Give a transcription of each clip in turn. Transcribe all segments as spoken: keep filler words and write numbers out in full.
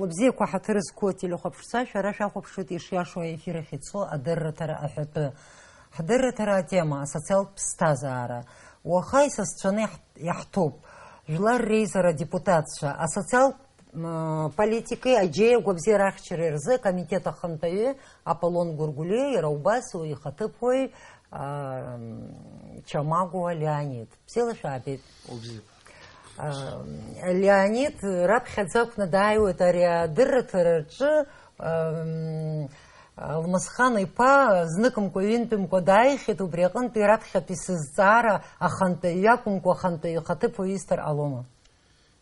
Лыбзиақәа ҳаҭыр зқәу ателехәаԥшцәа, шәара шәахәаԥшуеит ишиашоу аефир ахь ицо адырраҭара аҳәатәы. Ҳдырраҭара атема асоциалтә ԥсҭазаара. Уаха исасцәаны иаҳ-, иаҳҭоуп. Жәлар реизара адепутатцәа, асоциалтә, м, политикеи аџьеи агәабзиара ахьчареи рзы акомитет ахантәаҩы Аполлон Гәыргәлиа, иара убас уи ихаҭыԥуаҩ, а, м, Чамагәуа Леонид. Бзиала шәаабеит. Убзиақәа. А, Леонид раԥхьаӡа акәны дааиуеит ари адырраҭара рҿы, ам, Алмасхан иԥа зныкымкәа, ҩынтәымкәа дааихьеит, убри аҟынтәи раԥхьатәи сызҵаара ахантәаҩы иакәымкәа, ахантәаҩы ихаҭыԥуаҩ исҭар ҟалома?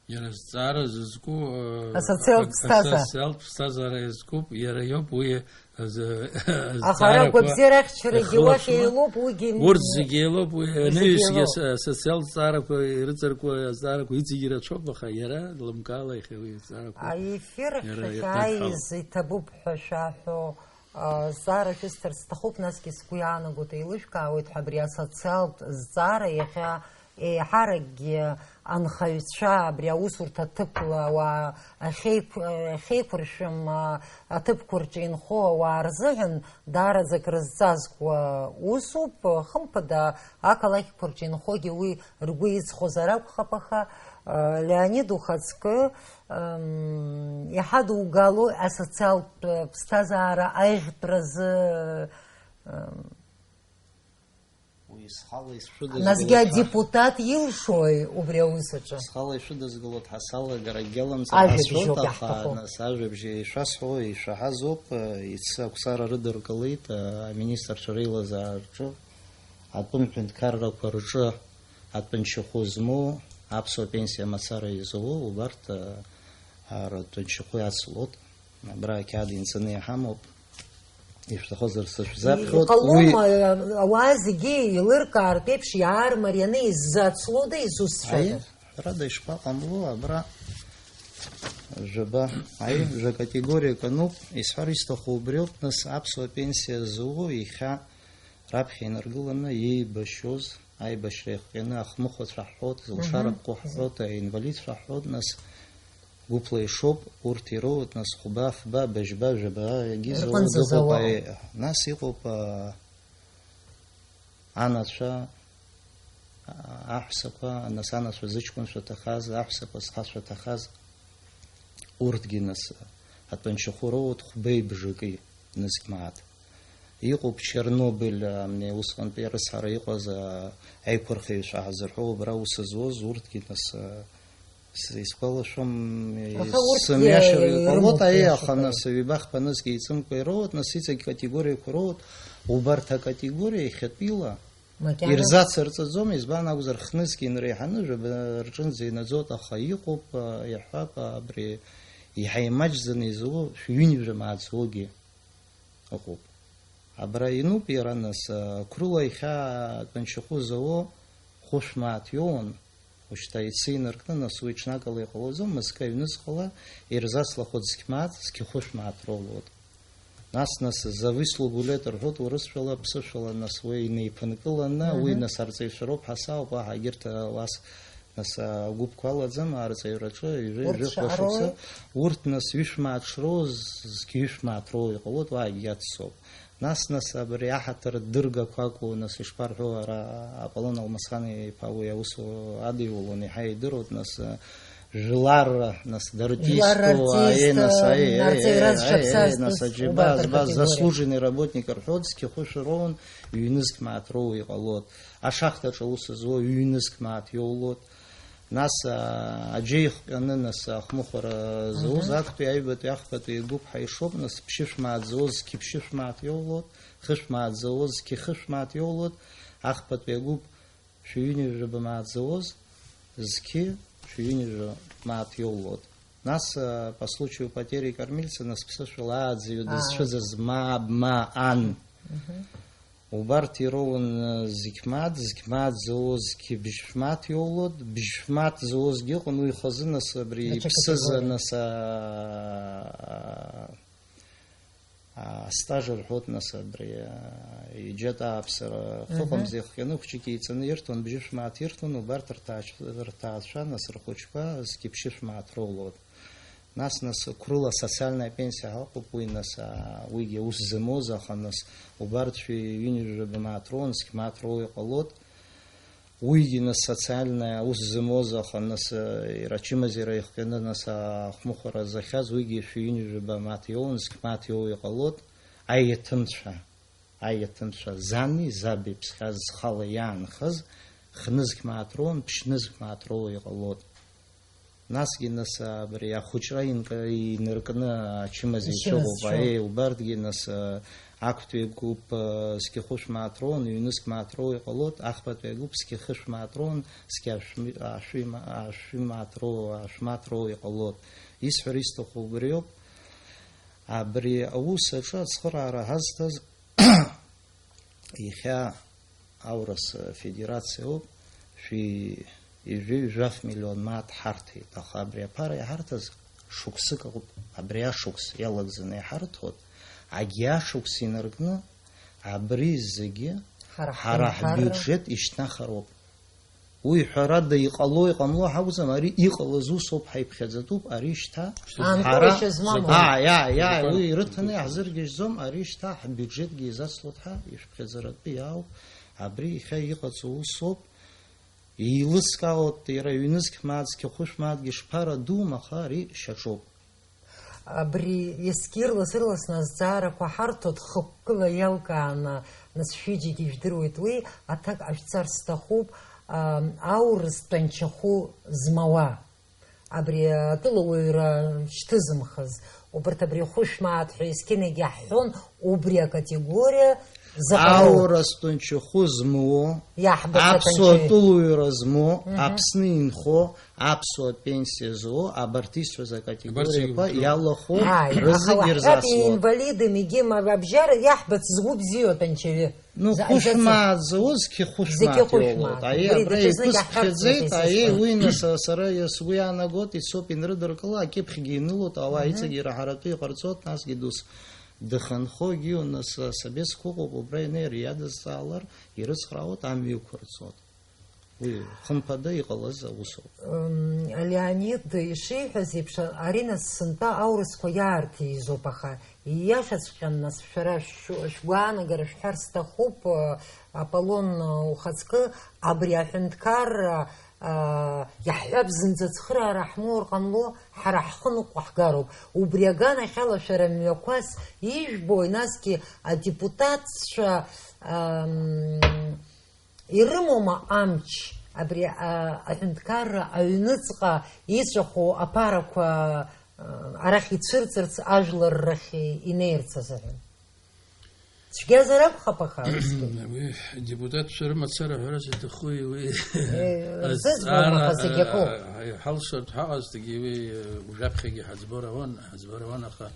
Иара зҵаара зызку, э, Асоциалтә ак-, ԥсҭазаара. Асоциалтә ԥсҭазаара иазкуп, иара иоуп уи Азы-, Аха ара азҵаарақәа агәабзиара ахьчарагьы уахь рыхлафуа, еилоуп, уигьы урҭ зегьы еилоуп, уи зегьы анаҩсгьы еилоуп. Ас-, асоциалтә зҵаарақәа, ирыҵаркуа азҵаарақәа иҵегьы ирацәоуп, аха иара лымкаала иахьа уи азҵаарақәа Аефир иара ахь иаҭанхалоуп. Шәааиз иҭабуп ҳәа шәаҳәо, а, зҵаара шәысҭарц сҭахуп, насгьы сгәы иаанагоит, еилышәкаауеит ҳәа абри асоциалтә зҵаара иахьа еиҳаракгьы анхаҩцәа абри аусурҭа аҭыԥла ауаа ахьеиқә-, ахьеиқәыршәым, а, аҭыԥқәа рҿы инхо ауаа рзыҳәан даараӡа акрызҵазкуа усуп. Хымԥада, ақалақьқәа рҿы инхогьы уи ргәы иҵхозар акәхап, аха, а, Леонид ухаҵкы, ам, иҳадугало асоциалтә ԥсҭазаара аиӷьтәразы, ам, Уи схала исшәыдызгалоит Насгьы ҳәа. Адепутат илшои убри аус аҿы? Схала ишәыдызгалоит ҳәа салагара акгьы аламҵан Ажәабжь ҳасҳәоит, ауп аха иаҳҭаху. Нас ажәабжь ишәасҳәо, ишәаҳаз ауп, иацы ақәҵара рыдыркылеит, аминистрцәа реилазаараҿы атәым ҳәынҭқаррақәа рҿы атәанчахәы змоу, аԥсуа пенсиа мацара изауа, убарҭ, ара атәанчахәы иацлоит. Абра ақьаад инҵаны иҳамоуп. Ишәҭахызар сышәзаԥхьоит. Иҟалома, уи ауаа зегьы еилыркаартә еиԥш иаармарианы иззацлода изусҭцәада? Аиеи, ҳәарада, ишԥаҟамло, абра жәаба, аиеи, жәа категориак ануп, исҳәар исҭаху убриоуп, нас аԥсуа пенсиа зуо иахьа раԥхьа инаргыланы иеибашьоз, аибашьра иахҟьаны ахмыхәацәа ҳҳәоит, зылшара Мгм. Ԥҟо ҳҳәоит, аинвалидцәа ҳҳәоит, нас гәыԥла ишоуп, урҭ ироуеит, нас хәба, фба, быжьба, жәаба, егьизоуа Рҟынӡа дыҟоуп, зауа. Аи, нас иҟоуп, а, анацәа, а, аҳәсақәа, нас анацәа зыҷкәынцәа ҭахаз, аҳәсақәа зхацәа ҭахаз, урҭгьы, нас, атәанчахәы роуеит хәбеи бжаки, нызқь мааҭ. Иҟоуп Чернобыль, а, мне, усҟантәи арыцҳара иҟаз, а, аиқәырхаҩцәа ҳзырҳәо, убра аус зуаз, урҭгьы, нас, а, с-, исгәалашәом, Аха урҭгьы сымҩашьар ирымоуп, иҟалоит, аиеи, иашоуп, аха, аиеи. Нас, ҩба-хԥа нызқь еицымкәа ироуеит, нас, иҵегь категориақәа роуит, убарҭ акатегориа иахьатәила Макьана. Ирзацырҵаӡом, избан акәзар, хнызқь инреиҳаны жәаба рҿынӡа инаӡоит, аха иҟоуп, а, иаҳҳәап, а, абри иаҳа имаҷӡаны изауа шәҩынҩажәа мааҭ зуагьы. Ыҟоуп. Абра инуп иара, нас, а, қәрыла иахьа атәанчахәы зауо хәышә мааҭ иоуан, ушьҭа ицы инаркны, нас уи ҽнакала иҟалаӡом, мызкы аҩныҵҟала ирзацлахо зқь мааҭ, зқь хәышә мааҭ роулоит. Нас, нас, зависло гулет рҳәоит урысшәала, ԥсышәала, нас уи инеиԥынкыланы, Мгм. Уи, нас, арҵаҩцәа роуп ҳәа саауп, аҳ, егьырҭ, а, уас Нас агәыԥқәа алаӡам арҵаҩраҿы ҩажәи Урҭ ҩажәи хәа шықәса. Шаҟароуи? Урҭ, нас, ҩышә мааҭ шроуз, зқь ҩышә мааҭ роуа иҟалоит, уаагьы иаццоуп. Нас, нас абри аҳаҭыр дыргақәа акәу, нас, ишԥарҳәо, ара Аполлон Алмасхан-иԥа уи аус адиулон, иаҳа идыруеит, нас, жәлар, нас, Жәлар дартисту, артист, аиеи, нас, аиеи, арҵаҩра аиеи, зҽаԥсазтәыз, нас, аџьаба, убарҭ збаз, акатегориа. Заслуженный работник рҳәоит, зқь хәышә роун, ҩнызқь мааҭ роуа иҟалоит. Ашахҭаҿы аус зуа ҩнызқь мааҭ иоулоит. Нас, а, аџьеихҟьаны, нас, ахмыхәара зауз Мгм. Актәи аҩбатәи ахԥатәи агәыԥ ҳаишоуп, нас ԥшьышә мааҭ зауз зқь ԥшьышә мааҭ иоулоит, хышә мааҭ зауз зқь хышә мааҭ иоулоит, ахԥатәи агәыԥ шәҩынҩажәаба мааҭ зауз зқь шәҩынҩажәа мааҭ иоулоит. Нас, а, по случаю потери кормильца, нас ԥсышәала ааӡаҩы А. Дызцәыӡыз ма, бма, ан. Мгм. Убарҭ ироуан, э, зқь мааҭ, зқь мааҭ зауз зқь бжьшә мааҭ иоулоит, бжьшә мааҭ зауазгьы ыҟан, уи хазы, нас, абри Аҽа иԥсыз, категориа. Нас, а, а, астаж рҳәоит, нас, абри, а, иџьатә ааԥсара Мгм. Хыҟамзи, хкьаны хәҷык еиҵаны ирҭон, бжьышә мааҭ ирҭон, убарҭ рҭаацә-, рҭаацәа, нас, рхәыҷқәа зқь ԥшьышә мааҭ роулоит. Нас, нас, қәрыла асоциальная пенсиа ҳалхуп, уи, нас, а, уигьы аус зымоз, аха, нас, убарҭ шәи ҩынҩажәаба мааҭ роуан, зқь мааҭ роуа иҟалоит. Уигьы, нас, социальная аус зымоз, аха, нас, а, иара ачымазара ихҟьаны, нас, ахәмыхәара захьаз, уигьы шәи ҩынҩажәаба мааҭ иоуан, зқь мааҭ иоуа иҟалоит. Аиаҭымцәа, аиаҭымцәа, зани заби ԥсхьаз зхала иаанхаз, хнызқь мааҭ роуан, ԥшьнызқь мааҭ роуа иҟалоит. Насгьы, нас, абри ахәыҷра инк-, инаркны ачымазаҩцәа ыҟоуп. Ачымазцәа. Аиеи, убарҭгьы, нас, а, актәи агәыԥ, а, зқьы хәышә мааҭ роуан, ҩнызқь мааҭ роуа иҟалоит, ахԥатәи агәыԥ зқьы хышә мааҭ роуан, зқьы ашәми-, ашәи ма-, ашәи мааҭ роуа, ашәмаҭ роуа иҟалоит. Исҳәара исҭаху убриоуп. Абри аус аҿы ацхыраара ҳазҭаз Иахьа аурыс федерациа ауп, шәи ҩажәи жәаф миллион мааҭ ҳарҭеит, аха абри аԥара иҳарҭаз шықәсык ыҟоуп, абри ашықәс иалагӡаны иҳарҭоит, агьи ашықәс инаркны абри зегьы Ҳара ҳара ҳҳәынҭқарра. Ҳбиуџьет ишьҭнахыроуп. Уи ҳәарада иҟало-иҟамло ҳакәӡам, ари иҟалаз усоуп, ҳаиԥхьаӡатәуп, ари шьҭа Аанкылашьа ҳара змам. Закон. Ааи, ааи, ааи, Закон. Уи ирыҭаны иаҳзыргьежьӡом, ари шьҭа ҳбиуџьетгьы изацлоит ҳәа ишәԥхьаӡаратәы иаауп, абри иахьа иҟаҵоу усоуп, еилыскаауеит, иара ҩнызқь мааҭ, зқьы хәышә мааҭгьы шԥарадум, аха ари шьаҿоуп. Абри есқьы ирлас-ырласны азҵаарақәа ҳарҭоит, хықәкыла иалкааны, нас шәҩыџьагьы ижәдыруеит уи, аҭак ҟашәҵар сҭахуп, аа, аурыс тәанчахәы змауа, абри атәылауаҩра шьҭызымхыз, убарҭ абри хәышә мааҭ ҳәа есқьынагь иаҳҳәон, убри акатегориа заҟароу? Аурыс тәанчахәы змоу, иаҳбац аԥсуа атәанчаҩы. Тәылаҩра змоу, Мгм. Аԥсны инхо, аԥсуа пенсиа злоу, абарҭ исҳәаз акатегориақәа Абарҭ зегьы иалахәу Ааи, рызегь аха уаҳәап ирзасуа. Инвалиды, мигьы ма-, абжьара иаҳбац згәы бзиоу атәанчаҩы. Ну, За-, хәышә заҵа. Мааҭ зоуз, зқьы хәышә Зқьы мааҭ хәышә иоуоуп. Мааҭ. Аиеи, Убри абра даҽазнык иқәысԥхьаӡеит, иаҳҳәарц аиеи, иаҳәарц. Уи нас сара сгәы иаанагоит, исоуп, инрыдыркыло, акьыԥхьгьы инылоит, ауаа Мгм. Иҵегь ира ҳаратәы иҟарҵоит, насгьы дус дыхынхогьы, нас асовет сгәыҟоуп, убра инеир иадызҵаалар, ирыцхраауеит, амҩа иқәырҵоит. Уи хымԥада иҟалаз аусоуп. М, Леонид ишиҳәаз еиԥш, ари нас сынтәа аурысқәа иаарҭиизоуп, аха ииашаҵәҟьан, нас, шәара шә-, шәгәаанагара шәҳәар сҭахуп, э, Аполлон, э, ухаҵкы, абри аҳәынҭқарра, э, иаҳҳәап, зынӡа ацхыраара ҳмоур ҟамло, ҳара ҳхы ныҟәҳгароуп. Убри аганахьала шәара мҩақәас ижәбои, насгьы адепутатцәа, ам, Ирымоума амч абри, а, аҳәынҭқарра аҩныҵҟа иҵәаху аԥарақәа, а, арахь ицәырҵырц, ажәлар рахь инеирц азыҳәан? Цәгьазар акәхап, аха усгьы. Уи адепутатцәа рымацара ҳәарас иҭахуи, уи Е, рзыӡбауам, азҵаара, аха зегь акоуп. А, ҳалшартә ҳаҟазҭгьы, уи, э, уажәаԥхьагьы ҳаӡбара ауан, ҳаӡбара ауан, аха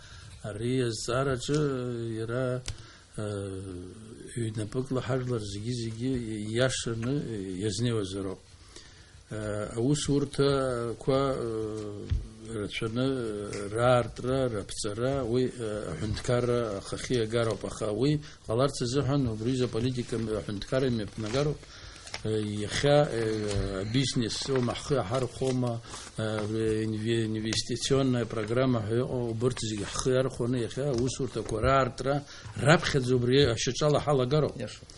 ари азҵаараҿы иара Ҩнапыкла ҳажәлар зегьы-зегьы ииашаны иазнеиуазароуп. Аусурҭақәа рацәаны раартра, раԥҵара, уи аҳәынҭқарра ахахьы иагароуп, аха уи ҟаларц азыҳәан убри аҩыза аполитика аҳәынҭқарра имҩаԥнагароуп. Иахьа абизнес аума ҳхы иаҳархәома, инве-, инвестиционная программа ҳәа иҟоу, убырҭ зегьы ҳхы иархәаны иахьа аусурҭақәа раартра раԥхьаӡа убри ашьаҿала ҳалагароуп. Иашоуп.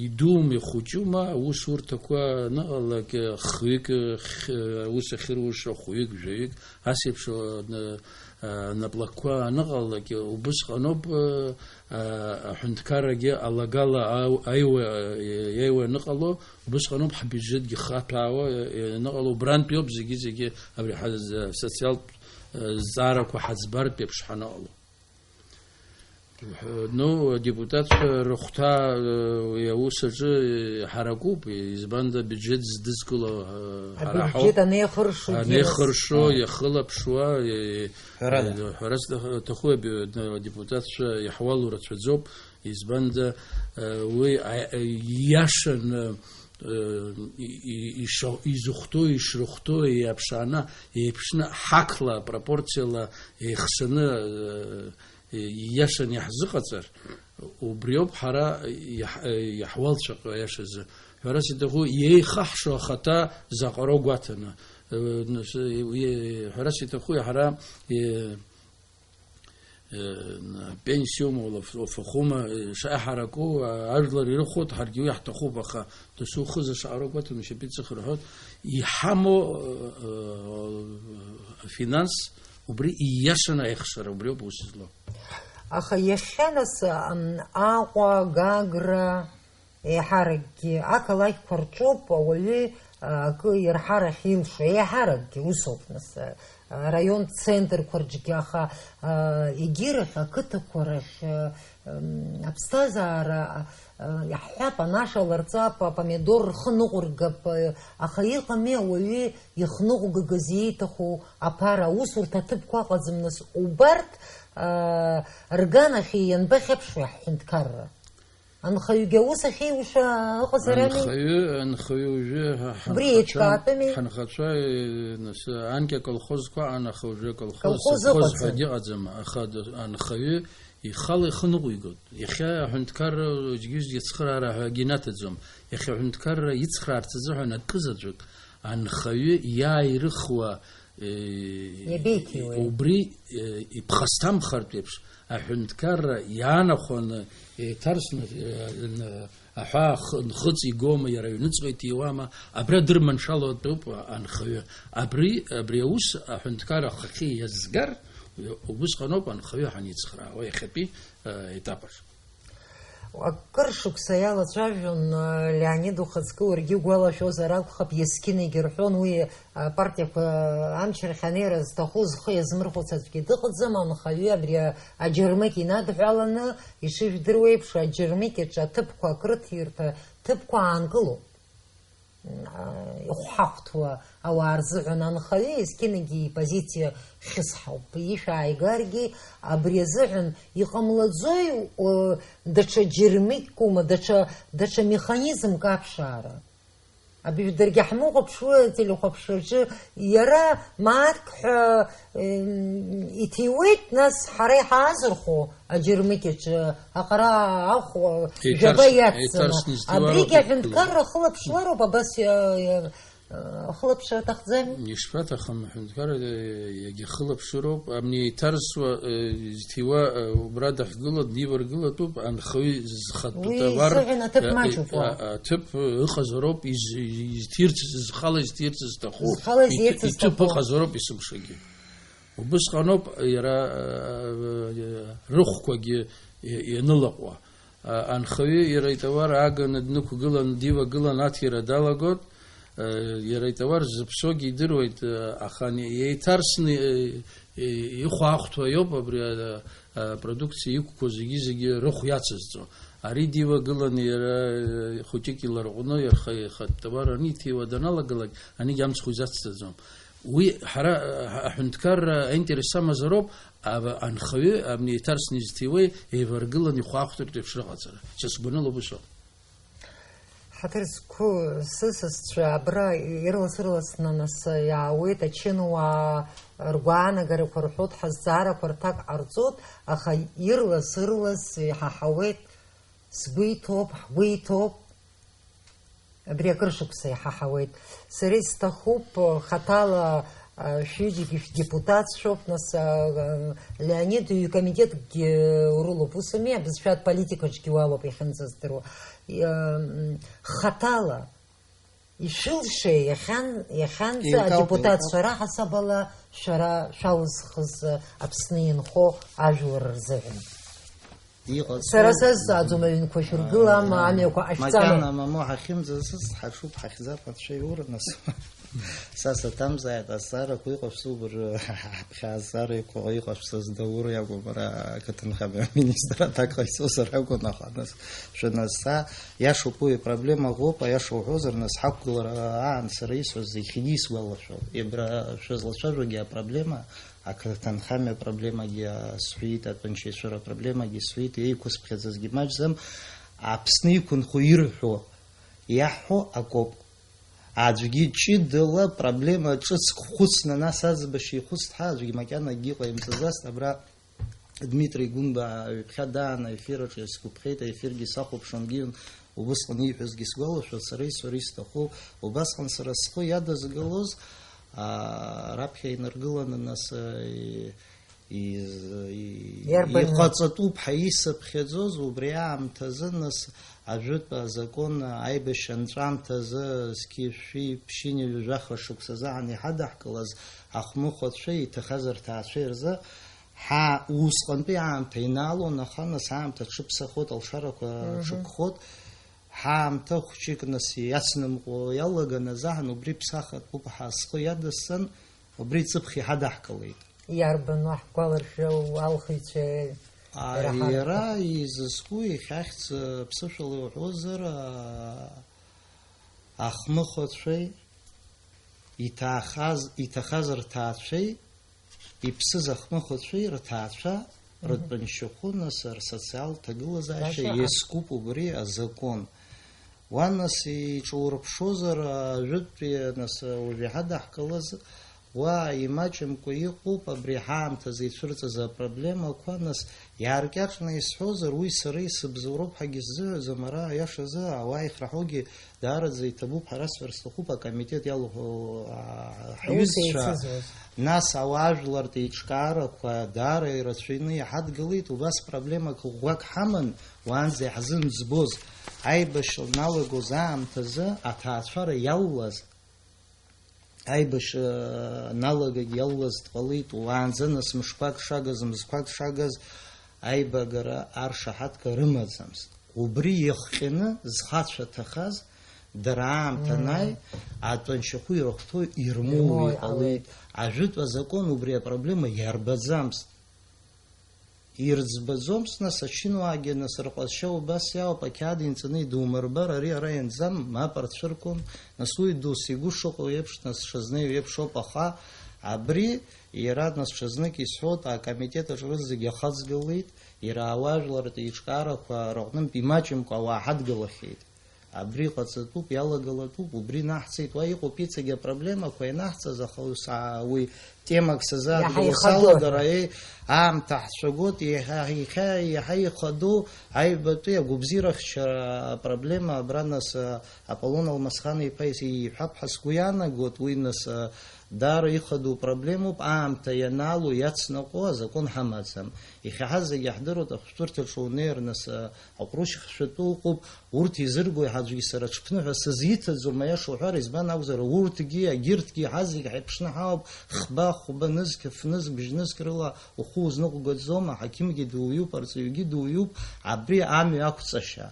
Идуума, ихәыҷума, аусурҭақәа аныҟалак, хҩык, х-, аус ахьыруша хәҩык, жәаҩык, ас еиԥш, а, наплакқәа аныҟалак, убысҟаноуп, а, а, аҳәынҭқаррагьы алагала ау-, аиуа, иаиуа аныҟало, убысҟаноуп ҳбиуџьетгьы хаҭәаауа, а, ианыҟало, убрантәиоуп зегьы-зегьы абри ҳа-, социалтә, а, зҵаарақәа ҳаӡбартә еиԥш ҳаныҟало. Ну, адепутатцәа рыхәҭа, э, уи аус аҿы, э, ҳаракуп, избанда абиуџьет здызкыло, э, ҳара ҳауп. Абиуџьет анеихыршогьы. Анеихыршо, иахылаԥшуа, э, Ҳәарада. Э, ҳәарас аҭаху аби-, адепутатцәа иаҳуалу рацәаӡоуп, избанда, э, уи, а, э, ииашаны, э, и-, и-, ишо-, изыхәҭоу, ишрыхәҭоу еиԥшааны, еиԥшны, ҳақла, пропорциала еихсаны, э, ииашаны иаҳзыҟаҵар, убриоуп ҳара иаҳ-, иаҳуалцәаҟьо, аиашазы. Ҳәарас иҭаху, иеихаҳшо ахаҭа заҟароу гәаҭаны, Э, нас, э, уи, ҳәарас иҭаху иаҳара, э, э, пенсиоума, ула ф-, уафахәума, э, шаҳараку, а, ажәлар ирыхәоит, ҳаргьы уи ҳҭахуп, аха досу ухы зышҟароу гәаҭаны шьапы иҵых рҳәоит, иҳамоу, э, э, афинанс, убри ииашаны аихшара, убри ауп ус злоу. Аха иахьа нас, ам, Аҟәа, Гагра, еиҳаракгьы ақалақьқәа рҿоуп ауаҩы, а, акы ирҳарахь илшо, еиҳаракгьы усоуп нас, а, араион центрқәа рҿгьы, аха, а, егьирахь, ақыҭақәа рахь, а, м, аԥсҭазаара, а, а, иаҳҳәап, анаша ларҵап, апомидор рхы ныҟәыргап, а, аха иҟами ауаҩы ихныҟәгагаз ииҭаху аԥара, аусурҭа аҭыԥқәа ыҟаӡам нас, убарҭ, а, рганахьы ианбахьаԥшуеи ҳҳәынҭқарра? Анхаҩгьы аус ахьеиуша ыҟазар ами? Анхаҩы, анхаҩы уажәы ҳа-, Убри ҳанхацәа, еиҿкаатәыми? Ҳанхацәа, э, нас, анкьа колхозқәа аан, аха уажәы колхоз, Колхоз совхоз ыҟаӡам. Ҳәагьы ыҟаӡам, аха д-, анхаҩы ихала ихы ныҟәигоит. Иахьа аҳәынҭқарра зегьы-зегьы ацхыраара ҳәагьы инаҭаӡом. Иахьа аҳәынҭқарра ицхраарц азыҳәан акы заҵәык анхаҩы иааирыхуа Иабеиҭиуеи? Убри, э, иԥхасҭамхартә еиԥш, аҳәынҭқарра иаанахәаны еиҭарсны, э, н-, аҳәаа х-, нхыҵ игома, иара аҩныҵҟа иҭиуама, абра дырманшәалатәуп анхаҩы. Абри, абри аус аҳәынҭқарра ахахьы иазгар, убысҟаноуп анхаҩы ҳаницхраауа иахьатәи, э, етап аҿы. Акыр шықәса иалацәажәон, Леонид, ухаҵкы уаргьы угәалашәозар акәхап, есқьынагьы рҳәон, уи апартиақәа амчрахь анеира зҭаху зхы иазмырхәац аӡәгьы дыҟаӡам, анхаҩы абри аџьармыкьа инадҳәаланы, ишыжәдыруеиԥш, аџьармыкьаҿ аҭыԥқәа акрыҭирҭа ҭыԥқәа аанкылоуп. Ихәҳахәҭуа ауаа рзыҳәан анхаҩы есқьынагьы ипозициа хьысҳауп. Ишәааигаргьы абри азыҳәан иҟамлаӡои, о, даҽа џьармыкьума, даҽа, даҽа механизмк аԥшаара? Абыжә даргьы ҳмыхәаԥшуа ателехәаԥшраҿы иара мааҭк ҳәа, Иҭиуеит, нас ҳара иҳаазырхәо аџьармыкьаҿы аҟара ахә жәаба иаҵҵаны. Абригь аҳәынҭқарра ахылаԥшлароуп, абас иа-, иа-, ахылаԥшра аҭахӡами? Ишԥаҭахым, аҳәынҭқарра, э, иагьахылаԥшыроуп. Абни еиҭарсуа, э, изҭиуа, э, убра дахьгылоу днеиваргылатәуп, анхаҩы зхатәы Уи товар, изыҳәан аҭыԥ э, маҷуп э, уа. а-, аҭыԥ ыҟазароуп, из-, изҭирц, зхала изҭирц зҭаху. Зхала изирц Иҭ-, иҭыԥ зҭаху. ыҟазароуп есымшагьы. Убысҟаноуп иара, э, рыхәқәагьы ианылаҟәуа. А, анхаҩы иара итауар ааганы днықәгылан, дивагылан аҭира далагоит. Э, иара итауар зыԥсогьы идыруеит, э, аха ани-, еиҭарсны, э, э, ихәаахәҭуа иоуп абри, э, э, апродукциа иқәқәоу зегьы-зегьы рыхә иацызҵо. Ари дивагылан иара, э, хәыҷык иларҟәны, иарха-, ихатә товар аниҭиуа даналагалак, анигьы амцхә изацҵаӡом. Уи ҳара, ҳа-, аҳәынҭқарра аинтерес амазароуп, ава-, анхаҩы, абни еиҭарсны изҭиуеи, еиваргыланы ихәаахәҭыртә еиԥш рыҟаҵара. Са сгәаныла убыс ауп. Ҳаҭыр зқәу сысасцәа абра ирлас-ырласны нас иаауеит, ачынуаа ргәаанагарақәа рҳәоит, ҳазҵаарақәа рҭак ҟарҵоит, аха ирлас-ырлас иҳаҳауеит, сгәы иҭоуп, ҳгәы иҭоуп. Абри акыр шықәса иҳаҳауеит. Сара исҭахуп, хаҭала, а, шәҩыџьагьы шәдепутатцәоуп, нас, а, а, Леонид ҩ-комитеткгьы урылоуп, ус ами, абызшәатә политикаҿгьы уалоуп иахьынӡаздыруа. Иа-, м, хаҭала, ишәылшеи иахьан-, иахьанӡа Еилкаауп, адепутатцәа еилкаауп. Раҳасабала шәара шәалызхыз Аԥсны инхо ажәлар рзыҳәан? Иҟаҵоу Сара сазҵааӡом, аҩнқәа шәыргылама, аа, амҩақәа ҟашәҵама? Макьана мамоу ҳахьымӡацыз, ҳаҽуп, ҳахьӡап, анцәа иура, нас. Са саҭамзааит, азҵаарақәа иҟашәҵо убыржәы ҳаԥхьа азҵаара иқәа-, иҟашәҵаз Даур иакәым, ара ақыҭанхамҩа аминистр аҭак ҟаиҵозар акәын, аха, нас, шәаназҵаа, иашоуп уи, апроблема ыҟоуп, аиаша уҳәозар, нас, ҳақәгылара аан сара исҳәаз зегьы исгәалашәон. Ибра шәызлацәажәогьы апроблема, Ақыҭанхамҩа апроблемагьы сҳәеит, атәанчеицәара апроблемагьы сҳәеит, еиқәысԥхьаӡазгьы маҷӡам. Аԥсны иқәынхо ирҳәо, иаҳҳәо акоуп. Аӡәгьы ҷыдала проблема ҿыцк хәыцны, нас аӡбашьа ихәыцт ҳәа аӡәгьы макьана акгьы ҟаимҵаӡацт. Абра Дмитри Гәынба ҩаԥхьа дааны аефир аҿы исгәаԥхеит, аефиргьы сахәаԥшуан, убысҟан ииҳәозгьы сгәалашәоит, сара исҳәар исҭаху, убасҟан сара схы иадызгалоз, А, раԥхьа инаргыланы, нас, и-, из-, и-, Иарбан? Иҟаҵатәуп ҳәа исыԥхьаӡоз, убри аамҭазы, нас, ажәытә азакәын аибашьра анҵәамҭазы, зқьи жәшәи ԥшьынҩажәи жәаха шықәсазы ан иҳадаҳкылаз ахәмыхәацәеи иҭахаз рҭаацәеи рзы, ҳа, усҟантәи аамҭа инаалон, аха, нас, аамҭа ҽыԥсахот, алшарақәа Мгм. ҽыгхот, ҳаамҭа хәҷык, нас, иацнымкуа иалаган азаҳан, убри ԥсахатәуп ҳәа схы иадысҵан, убри ҵыԥх иҳадаҳкылеит. Иарбану ҳгәаларшәа алхыҩцәа А, ираҳартә? Иара изызку ихьахьӡ, ԥсышәала иуҳәозар, а, ахмыхәацәеи, иҭаахаз, иҭахаз рҭаацәеи, иԥсыз ахмыхәацәеи рҭаацәа Мгм. Ртәаншьахәы, нас, рсоциалтә ҭагылазаашьа Лаша иазкуп убри азакәын. Уа, нас, иҿурԥшозар, ажәытәтәи, нас, уажә иҳадаҳкылаз, уа имаҷымкәа иҟоуп абри ҳаамҭазы ицәырҵыз апроблемақәа, нас, иааркьаҿны исҳәозар, уи сара исыбзоуроуп ҳәагьы сзыҳәаӡом, ара, аиашазы, ауаа ихраҳәогьы даараӡа иҭабуп, ҳара сҳәар сҭахуп, акомитет иалахәу, а, Аус ҳҩызцәа, еицызуаз. Нас ауаажәлартә еиҿкаарақәа даара ирацәаҩны иҳадгылеит, убас проблемак ӷәӷәак ҳаман, уаанӡа иаҳзымӡбоз, аибашьра налагоз аамҭазы аҭаацәара иаллаз, аибашьра налагагь иаллаз дҟалеит, уаанӡа нас мышқәак шагаз, мзқәак шагаз, аибагара аршаҳаҭга рымаӡамызт. Убри иахҟьаны зхацәа ҭахаз, дара аамҭа Мм. Анааи, атәанчахәы ирыхәҭоу ирмоуа Ирмоуа иҟалеит. Иҟалеит. Ажәытә азакәан убри апроблема иарбаӡамызт. Ирӡбаӡомызт, нас, ачынуаагьы, нас, рҟазшьа убас иаауп, ақьаад инҵаны идумырбар, ари ара ианӡам, мап рцәыркуам, нас, уи дус игәы шыҟоу еиԥш, нас, дшазнеиуа еиԥш ауп, аха абри Иара, нас, ҽазнык исҳәоит, акомитет аҿы рызегьы ахаҵгылеит, иара ауаажәларратә еиҿкаарақәа рыҟнынтә имаҷымкәа ауаа ҳадгылахьеит. Абри ҟаҵатәуп, иалагалатәуп, убри наҳҵеит, уа иҟоуп иҵегь апроблемақәа ианаҳҵаз, аха ус, аа, уи темак сазааҭгыло Иаҳа ихадоу. Салагара, еи, аамҭа ҳцәагоит, иаҳа, иаҳа, иаҳа ихадоу аҩбатәи агәабзиарахьчара апроблема абра, нас, а, Аполлон Алмасхан-иԥа ис-, иҳәап ҳәа сгәы иаанагоит, уи, нас, а, Даара ихадоу проблемоуп, аамҭа ианаало иацныҟәо азакәан ҳамаӡам. Иахьа ҳазегьы иаҳдыруеит, ахәшәтәырҭаҿы унеир, нас, а, аҟәрышь хшәатәы ыҟоуп, урҭ изыргои ҳаӡәгьы сара аҽԥныҳәа сызиҭаӡом, аиаша уҳәар, избан акәзар, урҭгьы, агьырҭгьы ҳазегь ҳаиԥшны ҳауп, хба, хәба нызқь, фнызқь, бжьнызқь рыла ухы узныҟәгаӡом, аҳақьымгьы дуаҩуп, арҵаҩгьы дуаҩуп, абри амҩа ақәҵашьа.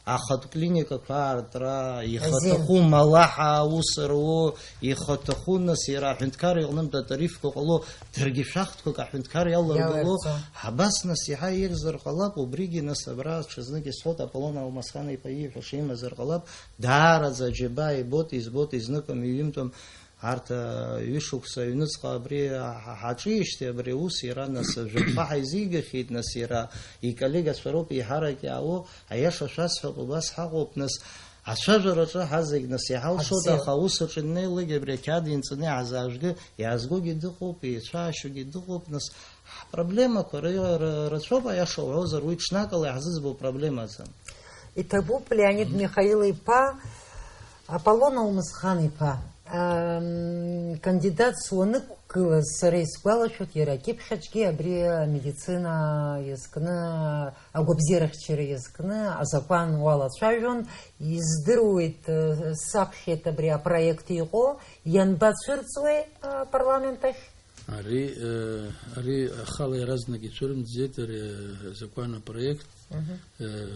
Ахатә клиникақәа аартра, Азин. Ихаҭаху, Малаҳа аус руо, ихаҭаху, нас, иара аҳәынҭқар иҟнытә атарифқәа ҟало, даргьы шәахтәқәак аҳәынҭқар иаларгыло, Иаларҵо. Абас, нас, иаҳа еиӷьзар ҟалап, убригьы, нас, абра ҽазнык исҳәоит, Аполлон Алмасхан-иԥа ииҳәаша имазар ҟалап, даараӡа аџьабаа ибоит, избоит, изныкым, иҩымтәым, Арҭ, ҩышықәса аҩныҵҟа абри ҳа-, ҳаҿижьҭеи абри аус иара, нас, жәаффа ҳаизигахьеит, нас, иара иколлегацәа роуп еиҳарак иаауо, аиаша шәасҳәап, убас ҳаҟоуп, нас, ацәажәараҿы ҳазегь, нас, иҳалшоит, Абзиа. Аха аус аҿы иннеилакь абри ақьаад инҵаны иаҳзаажәгы, иаазгогьы дыҟоуп, еицәаашьогьы дыҟоуп, нас, ҳпроблемақәа ра-, ра-, рацәоуп, аиаша уҳәозар, уи ҽнакала иаҳзыӡбо проблемаӡам. Иҭабуп, Леонид Михаил-иԥа, Аполлон Алмысхан-иԥа, ам, кандидатс уанықәгылаз, сара исгәалашәоит, иара акьыԥхьаҿгьы абри амедицина иазкны, агәабзиарахьчара иазкны азакәан уалацәажәон, издыруеит, э, саԥхьеит абри апроект иҟоу, ианбацәырҵуеи, э, апарламент ахь? Ари, э, ари ахала иаразнак ицәырымҵӡеит ари, э, азакәан апроект. Мгм. Э,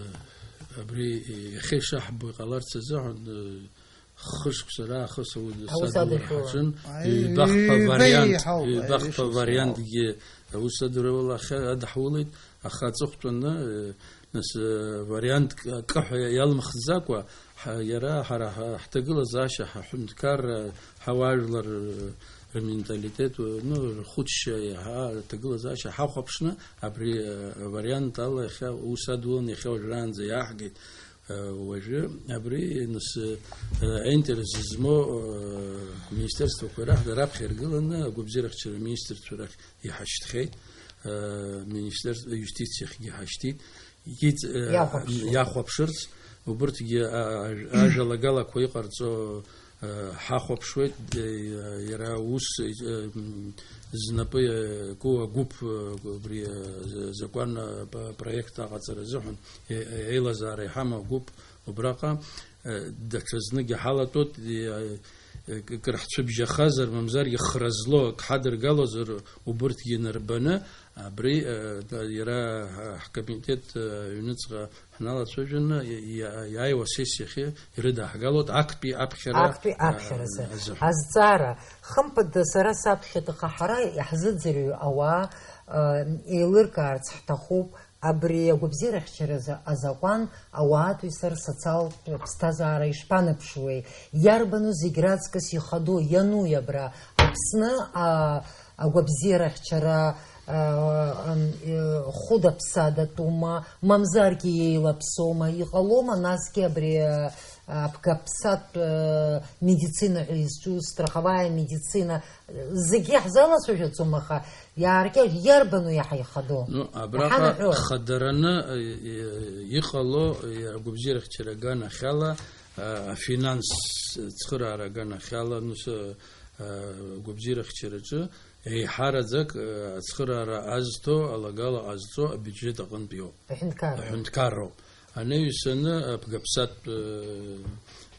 абри иахьа ишаҳбо иҟаларц азыҳәан, э, хышықәса раахыс аус Аус адура адашәыла. Ҳаҿын, Аи, ҩбахԥа ҩба вариант, еиҳауп, ҩбахԥа ҩышықәса вариантгьы аус адурала ахьа адаҳулеит, аха аҵыхәтәаны, э, Нас, э, вариантк акы ҳәа иалмхӡакәа, ҳа-, иара ҳара ҳа-, ҳҭагылазаашьа, ҳаҳәынҭқарра, ҳауаажәлар, э, рменталитет, э, ну, рхәыцшьа иаҳа аҭагылазаашьа ҳахәаԥшны, абри, э, авариант ала иахьа ус адулан, иахьа уажәраанӡа иааҳгеит. Э, уажәы абри, нас, э, аинтерес змоу, э, министерствақәа рахь, раԥхьа иргыланы агәабзиарахьчара министрцәа рахь иҳашьҭхьеит, э, министерство, юстициахьгьы ҳашьҭит, иҵ-, э, Иахәаԥшуа. Иахәаԥшырц, убырҭгьы, а, а, ажәалагалақәа иҟарҵо, Ҳахәаԥшуеит, иара ус знапы иаку агәыԥ, убри азакәан апроект аҟаҵара азыҳәан еилазаара иҳамоу агәыԥ убраҟа даҽазныкгьы ҳалатәоит, кыр ҳцәыбжьахазар, мамзаргьы хра злоу ак ҳадыргалозар, убырҭгьы инарбаны, абри иара ҳкомитет аҩныҵҟа ҳналацәажәаны иа-, иа-, иааиуа асессиахьы ирыдаҳгалоит актәи аԥхьара, актәи а, аԥхьаразы. Азыҳәан. Азҵаара, хымԥада, сара саԥхьаҭаха ҳара иаҳзыӡырҩуа ауаа, а, еилыркаарц ҳҭахуп абри агәабзиарахьчаразы азакәан, ауаатәыҩса рсоциалтә ԥсҭазаара ишԥаныԥшуеи? Иарбану зегь раҵкыс ихадоу, иануи абра Аԥсны, а, агәабзиарахьчара, а, ам, э, хәыда-ԥсадатәума, мамзаргьы еилаԥсоума, иҟалома насгьы абри, а, абгаԥсатә, э, медицина ҳәа изҿу, страховая медицина, зегьы ҳзалацәажәаӡом, аха иааркьаҿ иарбану иаҳа ихадоу? Ну, абраҟа иҳанаҳәо. Хадараны, э, э, иҟало, э, агәабзиарахьчара аганахьала, э, афинанс цхыраара аганахьала, ну, с-, э, агәабзиарахьчараҿы еиҳараӡак, э, ацхыраара азҭо, алагала ҟазҵо абиуџьет аҟынтә иоуп. Аҳәынҭқарра. Аҳәынҭқарроуп. Анаҩсаны абгаԥсатә, э,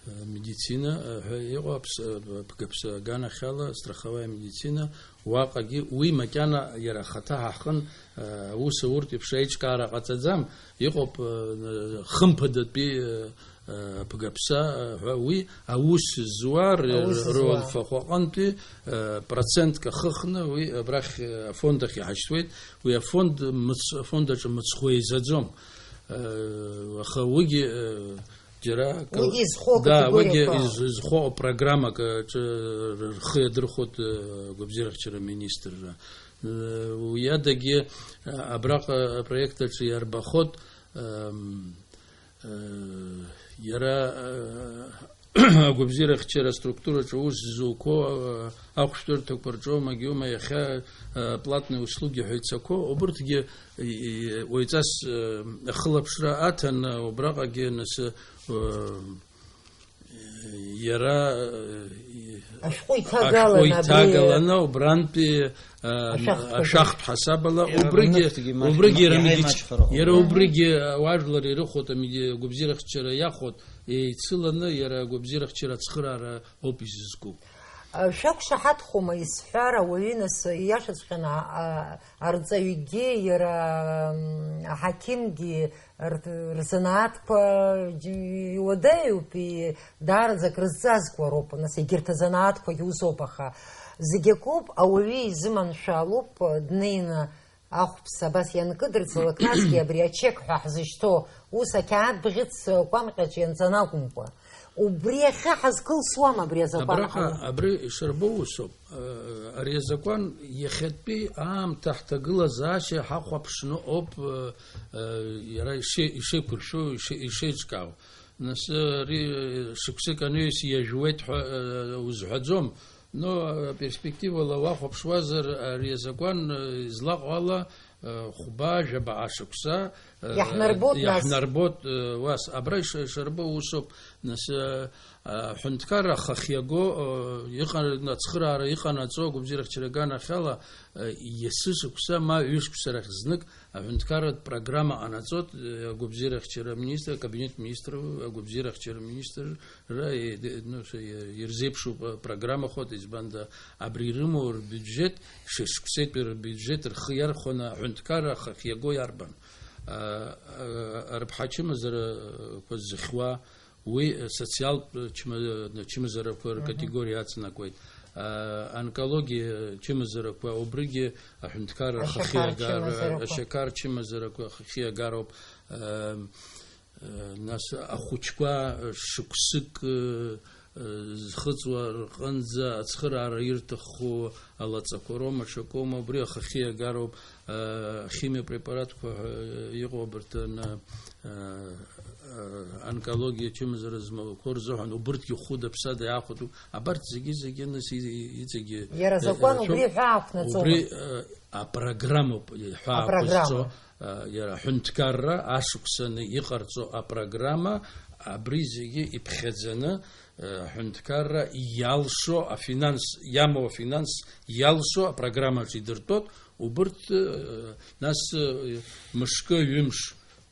э, медицина, э, ҳәа иҟоу аԥс-, э, абгаԥса аганахьала, страховая медицина, уаҟагьы уи макьана иара ахаҭа ҳахын, э, аус ауртә еиԥш аиҿкаара ҟаҵаӡам, иҟоуп, э, хымԥадатәи, э, э, абгаԥса, э, ҳәа уи аус зуа р-, Аус зуа. Рылфахә аҟынтәи, э, процентк ахыхны уи абрахь, э, афонд ахь иҳашьҭуеит, уи афонд мыц-, афонд аҿы мыцхә еизаӡом. Э, аха уигьы, э, џьара акы-, Уигьы изхоу да, уигьы акатегориақәа. Из-, изхоу апрограммак аҿы рхы иадырхәоит, э, агәабзиарахьчара министрра. Э, уи адагьы, э, абраҟа апроект аҿы иарбахоит, эм, э, иара, э, агәабзиарахьчара аструктураҿы аус зуқәоу, э, ахәшәтәырҭақәа рҿоумагьы ума иахьа, э, платные услуги ҳәа ицақәоу, убырҭгьы, и, и, уаҩҵас, э, ахылаԥшра аҭан, э, убраҟагьы нас, э, иара, э, и, Ашәҟәы иҭагаланы ашәҟәы абри иҭагаланы убрантәи, э, Ашәахтә ашәахтә ҳасабала, Иара убригьы, рнырцәгьы маҷ-, убригьы иара иара медици-, имаҷхароуп. Иара убригьы ауаажәлар ирыхәоит, амеди-, агәабзиарахьчара иахәоит, еицыланы иара агәабзиарахьчара ацхыраара ауп изызку. Шәақәшаҳаҭхома исҳәар, ауаҩы нас ииашаҵәҟьаны, а, арҵаҩгьы, иара, м, аҳақьымгьы р-, рзанааҭқәа џь-, иуадаҩуп, и-, даараӡа акрызҵазкуа роуп, нас егьырҭ азанааҭқәагьы усоуп, аха зегь акоуп, ауаҩы изыманшәалоуп, днеины Ахәԥса абас ианкыдырҵалак, насгьы абри ачек ҳәа ҳзышьҭоу, ус ақьаад бӷьыц кәамҟьаҿ ианҵаны акәымкәа, убри ахьы ҳазкылсуам абри азакәан Абраҟа ҳаны. Абри ишарбоу усоуп. Э, ари азакәан иахьатәи аамҭа ҳҭагылазаашьа ҳахәаԥшны ауп, э, э, иара ишеи-, ишеиқәыршәоу, ишеи-, ишеиҿкаау. Нас, э, ари, э, шықәсык анаҩс иажәуеит ҳәа, э, узҳәаӡом. Но, э, перспективала уахәаԥшуазар, ари азакәан, э, излаҟоу ала, э, хәба, жәаба ашықәса, э, Иаҳнарбоит нас. Иаҳнарбоит, э, уас. Абра иш-, ишарбо усоуп. Нас, э, аҳәынҭқарра ахахьиаго, э, иҟан-, ацхыраара иҟанаҵо агәабзиарахьчара аганахьала, э, иацы шықәса ма ҩышықәса рахь знык аҳәынҭқарратә программа ҟанаҵоит, э, агәабзиарахьчара аминистр, акабинет министров агәабзиарахьчара аминистр, Ра-, е-, де-, ну, ш-, е-, ирзеиԥшуп, э, программахоит, избанда абри ирымоу рбиуџьет, шықәсеитәи рбиуџьет рхы иархәаны аҳәынҭқарра ахахьиаго иарбан? А, а, арԥҳа чымазарақәа зыхьуа, уи, э, социалтә, э, чма-, э, чымазарақәа Мгм. Ркатегориа ацнакуеит. А, онкологиа чымазарақәа, убригьы аҳәынҭқарра Ашьақар ахахьиагар-, чымазарақәа. Ашьақар чымазарақәа ахахьиагароуп. Ам, Нас ахәыҷқәа шықәсык зхыҵуа рҟынӡа ацхыраара ирҭаху алаҵақәа роума, ҽакоума, убри ахахьы иагароуп, ахимиопрепаратқәа ҳәа иҟоу абарҭ ана, онкологиа чымазара змоуқәоу рзыҳәан, убырҭгьы хәыда-ԥсада иаахәатәуп. Абарҭ зегьы-зегьы нас и-, и-, иҵегьы Иара азакәан ирацәоуп. Убри ҳәа ақәнаҵома? Убри, апрограммоуп ҳәа Апрограмма. Ақәызҵо. Иара аҳәынҭқарра ашықәсаны иҟарҵо апрограмма абри зегьы иԥхьаӡаны, э, аҳәынҭқарра иалшо, афинанс, иамоу афинанс иалшо апрограммаҿы идыртәоит, убырҭ, э, нас, э, мышкы, ҩымш,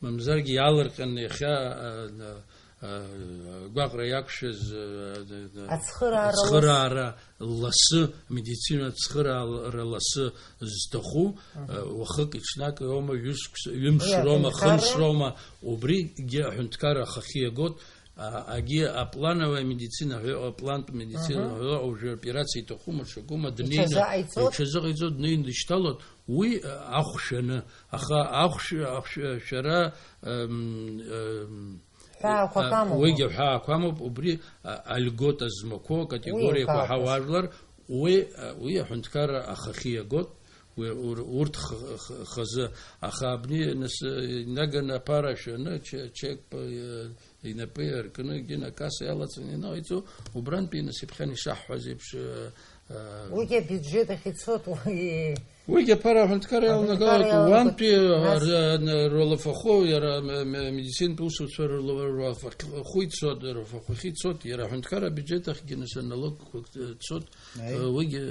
мамзаргьы иаалырҟьаны иахьа, э, э, гәаҟра иақәшәаз, э, э, Ацхыраара лас. ацхыраара ласы, медицина ацхыраара ласы зҭаху, Мгм. э, уахыки-ҽнаки роума, ҩышықәса, ҩымш Уи роума, аҳәынҭқарра? хымш роума, убригьы аҳәынҭқарра ахахьы иагоит, а, агьи аплановая медицина ҳәа, аплантә медицина Мгм. ҳәа, уажәы операциа иҭахума, ҽакума, днеины, Иҽазыҟаиҵоит? иҽазыҟаиҵоит, днеины дышьҭалоит, уи, а, ахәшәаны, аха ахәшә-, ахәшә-, шәара, м, м, Ҳәаақәак а, амоума? уигьы ҳәаақәа амоуп, убри, а, альгота змақәоу акатегориақәа Уи еилкаауп. ҳауаажәлар, уи, а, уи аҳәынҭқарра ахахьы иагоит, уи, ур-, урҭ х-, х-, хазы, аха абни нас, э, инаганы аԥара шәаны, че-, чек, э, инапы иаркны, егьи акасса иалаҵаны ианаҟаиҵо, убрантәи нас иԥхьан ишаҳҳәаз еиԥш, э, э, Уигьы абиуџьет ахь ицоит, уи Уигьы аԥара аҳәынҭқарра Аҳәынҭқарра иалнагоит, иалнагоит. Уантәи Нас р-, р-, рулафахәы, иара м-, м-, медицинтә усуцәа рла-, рулафахәы ицоит, рулафахәахьы ицоит, иара аҳәынҭқарра абиуџьет ахьгьы нас аналогқәак, э, цоит, Аи. э, уигьы,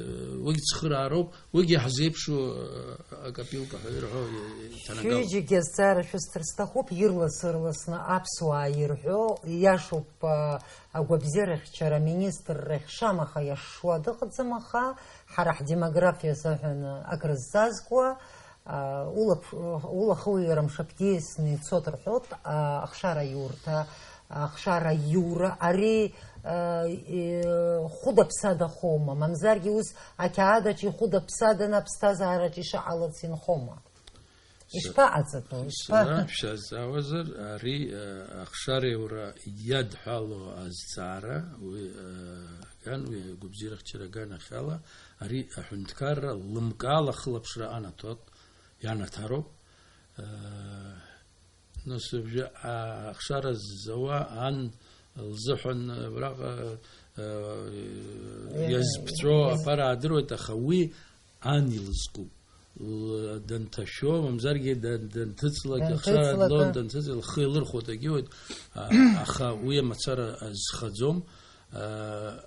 уигь цхыраароуп, уигьы ҳзеиԥшу, э, акопилка ҳәа ирҳәо, э, иҭанагалоуп. Шәҩыџьегьы азҵаара шәысҭар сҭахуп, ирлас-ырласны аԥсуаа ирҳәо, ииашоуп, а, агәабзиарахьчара аминистррахь шамаха иашшуа дыҟаӡам, аха ҳара ҳдемографиа азыҳәан акрызҵазкуа, а, улаԥ-, улахуҩара мшаԥгьы иасны ицоит рҳәоит, а, ахшара иурҭа, ахшара иура, ари, а, и-, хәыда-ԥсадахоума, мамзаргьы ус ақьаадаҿ ихәыда-ԥсаданы аԥсҭазаараҿ ишыҟалац инхома? Ишԥаҟаҵатәу? Ишԥа- Сара шәсазҵаауазар, ари, э, ахшареиура иадҳәало азҵаара, уи, э, ган, уи агәабзиарахьчара аганахьала, ари аҳәынҭқарра лымкаала ахылаԥшра анаҭоит, ианаҭароуп. Э, нас уажәы, а, ахшара ззауа ан лзыҳәан, э, абраҟа, э, Иа- иазԥҵәо иаз- аԥара аадыруеит, аха уи ан илызкуп. Л-, данҭашәо, мамзаргьы дан-, данҭыҵлак, Данҭыҵлак, ахшара длон, а. данҭыҵлак, лхы илырхәо дагьыуеит, а, аха уи амацара, а, зхаӡом. А,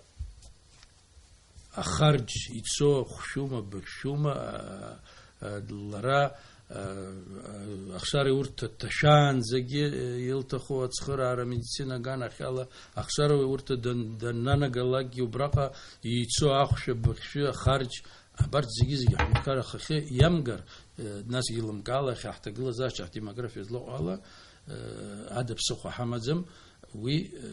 ахарџь ицо хәшәума, быхшәума, а, а, лара, а, а, ахшара иурҭа дҭашәаанӡагьы, а, илҭаху ацхыраара амедицина аганахьала, ахшара иурҭа дан-, даннанагалакгьы убраҟа ицо ахәшәы, быхшәы, ахарџь, Абарҭ зегьы-зегьы ҳҳәынҭқарра ахахьы иамгар, э, насгьы лымкаала иахьа ҳҭагылазаашьа, ҳдемографиа злаҟоу ала, э, ада ԥсыхәа ҳамаӡам, уи, э,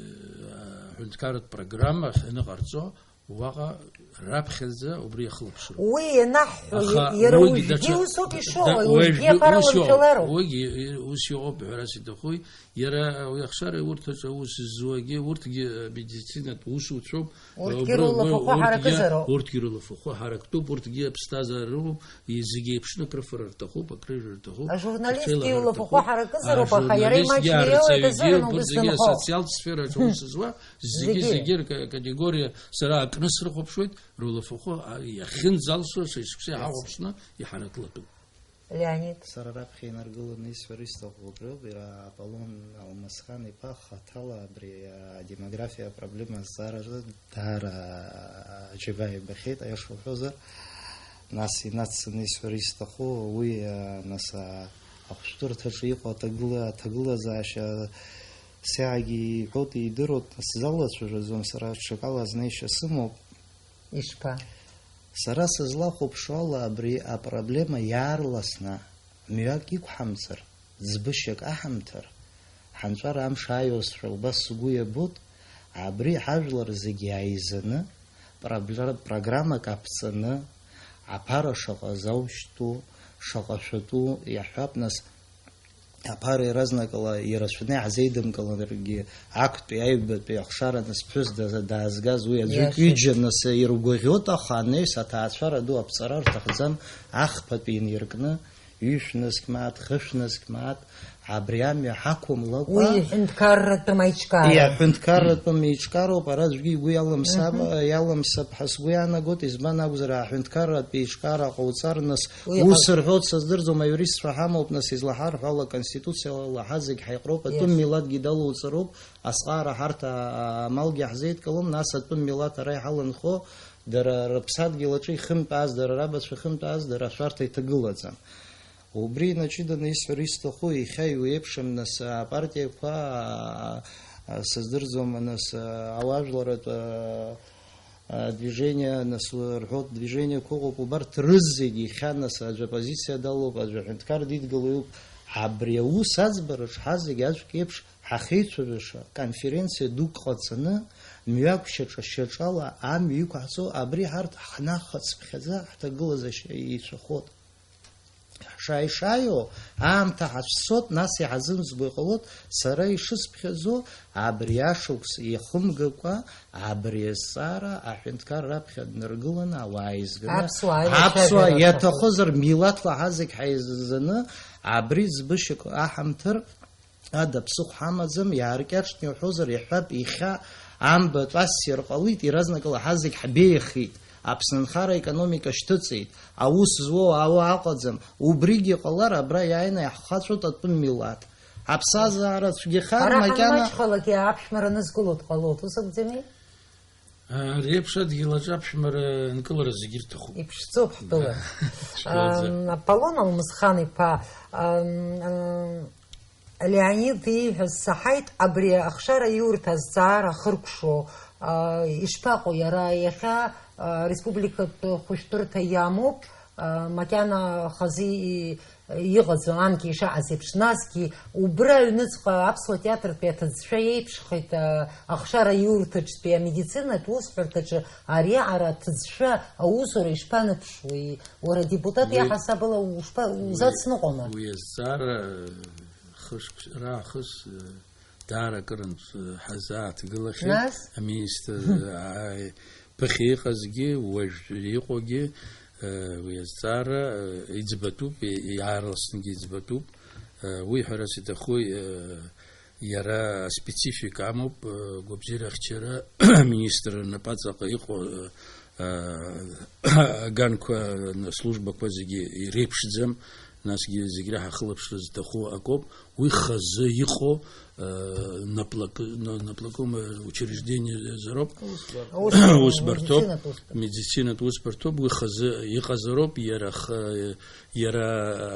аҳәынҭқарратә программа ахьаныҟарҵо, уаҟа раԥхьаӡа убри иахылаԥшроуп. Уи ианаҳҳәо, Аха иара уигьы уажәгьы даҽа-, усоуп да-, ишыҟоу, уажәгьы уажәгьы апаралель ус иҟоуп, ҿалароуп. Уигьы ус иҟоуп, ҳәарас иҭахуи, Иара уи ахшара иурҭаҿы аус ззуагьы, урҭгьы, э, медицинатә усуцәоуп. Урҭгьы Э, убра-, рылахәақәа урҭгьы ҳаракызароуп. Урҭгьы рылахәақәа ҳарактәуп, урҭгьы аԥсҭазаара рымоуп, и-, зегьы еиԥшны акрыфара рҭахуп, акрыжәра рҭахуп, Ажурналистгьы акцәеилагара илахәқәа рҭахуп. ҳаракызароуп, аха иара Ажурналистгьы имаҷны иоуеит арҵаҩгьы азыҳәан убырҭ зегьы узынхо. Асоциалтә сфераҿы аус зуа, зегьы, Зегьы. зегьы рка-, категориа сара акны срыхәаԥшуеит, рылахәақәа, а, иахьынӡалшо, шеишықәса иҳахәаԥшны иҳараклатәуп. Леонид. Сара раԥхьа инаргыланы исҳәар исҭаху убриоуп, иара Аполлон Алмасхан-иԥа хаҭала абри адемографиа апроблема азҵаараҿы даара аџьабаа ибахьеит, аиаша уҳәозар, нас инацҵаны исҳәар исҭаху, уи, а, нас, а, ахәшәтәырҭаҿы иҟоу аҭагыла-, аҭагылазаашьа сиааигьы иҳәоит, идыруеит, сзалацәажәаӡом, сара ҽакала азнеишьа сымоуп. Ишԥа? Сара сызлахәаԥшуа ала, абри апроблема иаарласны мҩак иқәҳамҵар, ӡбышьак аҳамҭар, ҳанҵәара амш ааиуазшәа убас сгәы иабоит, абри ҳажәлар зегьы ааизаны, пробл-, программак аԥҵаны, аԥара шаҟа заушьҭу, шаҟа шәатәу иаҳҳәап, нас, Аԥара иаразнакала ирацәаны иаҳзеидымкыларгьы, актәи аҩбатәи ахшара нас ԥҳәыс даз-, даазгаз уи аӡәык Иашеит. ҩыџьа нас иргәаӷьуеит, аха анаҩс аҭаацәара ду аԥҵара рҭахӡам, ахԥатәи иниркны ҩышәнызқь мааҭ, хышәнызқь мааҭ, абри амҩа ҳақәымлакәа. Уи иҳәынҭқарратәым аиҿкаара. Иаҳәынҭқарратәым еиҿкаароуп, ара аӡәгьы игәы иалымсаб-, Мгм. иалымсап ҳәа сгәы иаанагоит, избан акәзар, аҳәынҭқарратә еиҿкаара ҟауҵар, нас, Уи ус иҟаз- рҳәоит, сыздырӡом, аиуристцәа ҳамоуп, нас, излаҳар ҳәа ала, Конституциала ҳазегь ҳаиҟроуп, атәым Yes. милаҭгьы далоуҵароуп, азҵаара ҳарҭ, а-, амалгьы ҳзеидкылом, нас атәым милаҭ ара иҳаланхо, дара рыԥсадгьыл аҿы ихымтәааз, дара рабацәа ихымтәааз, дара ашәарҭа иҭагылаӡам. Убри инаҷыданы исҳәар исҭаху, иахьа иуеиԥшым, нас, апартиақәа, а, а, сыздырӡом, нас, а, ауаажәларратә, а, а, движение, нас, рҳәоит, движениеқәа ыҟоуп, убарҭ рызегь иахьа, нас, аӡәы аппозициа далоуп, аӡәы аҳәынҭқар дидгылоуп. Абри аус аӡбараҿ ҳазегь аӡәк еиԥш ҳахьеицәажәаша, конференциа дук ҟаҵаны, мҩак шьаҿа-шьаҿала амҩа иқәаҳҵо, абри ҳарҭ ҳнахыцԥхьаӡа ҳҭагылазаашьа еицәахоит. Шааи-шааиуа аамҭа ҳацәцоит, нас иҳазымӡбо иҟалоит, сара ишысԥхьаӡо, абри ашықәс иахымгакәа, абри азҵаара аҳәынҭқарра аԥхьа днаргыланы ауаа еизганы, Аԥсуаа аԥсуаа еилацәажәара иаҭахызар, милаҭла ҳазегь ҳаизаны, абри ӡбышьак аҳамҭыр, Ада ԥсыхәа ҳамаӡам, иааркьаҿны иуҳәозар, иҳәап, иахьа амбатә ассир ҟалеит, иаразнакала ҳазегь ҳбеиахеит, Аԥсны анхара аекономика шьҭыҵит, аус зуоу ауаа ыҟаӡам, убригьы ҟалар, абра иааины иаҳхаҵәот атәым милаҭ. Аԥсҭазаара цәгьахар, Ара макьана ҳанмаҷхалак, аԥшәмара нызкыло дҟалоит, ус акәӡами? Ари еиԥш адгьыл аҿы аԥшәмара нкылара зегьы ирҭахуп. Иԥшӡоуп ҳтәыла. Цәгьаӡа. Ам, Аполлон Алмысхан-иԥа, ам, ам, Леонид ииҳәаз саҳаит, абри ахшара иурҭа азҵаара ахыркәшо, а, ишԥаҟоу иара иахьа, а, республикатә хәышәтәырҭа иамоуп, а, макьана хазы и-, иҟаӡам, анкьа ишаҟаз еиԥш, насгьы убра аҩныҵҟа аԥсуа театртәи аҭыӡшәа иеиԥшхеит, а, ахшара иурҭаҿтәи амедицинатә усҳәарҭаҿы ариаҟара аҭыӡшәа аусура ишԥаныԥшуеи? Уара адепутат Уи, иаҳасабала ушԥа-, уи, узацныҟәама? Уи азҵаара хышк-, раахыс, э, даара акырынтә, э, ҳазааҭгылахьеит. Нас? Аминистр, э, ааи, ԥыхьа иҟазгьы, уажә иҟоугьы, э, уи азҵаара, э, иӡбатәуп, и-, иаарласнгьы иӡбатәуп. Э, уи ҳәарас иҭаху, э, иара аспецифика амоуп, э, гәабзиарахьчара аминистр рнапаҵаҟа иҟоу, э, э, аганқәа, службақәа зегьы иреиԥшӡам, насгьы зегь реиҳа ахылаԥшра зҭаху акоуп. Уи хазы иҟоу, э, наплак-, на-, наплаком, э, учреждениезароуп. Усбарҭоуп. Усбарҭоуп. Медицинатә усбарҭоуп. Медицинатә усбарҭоуп. Уи хазы иҟазароуп. Иара х-, иара,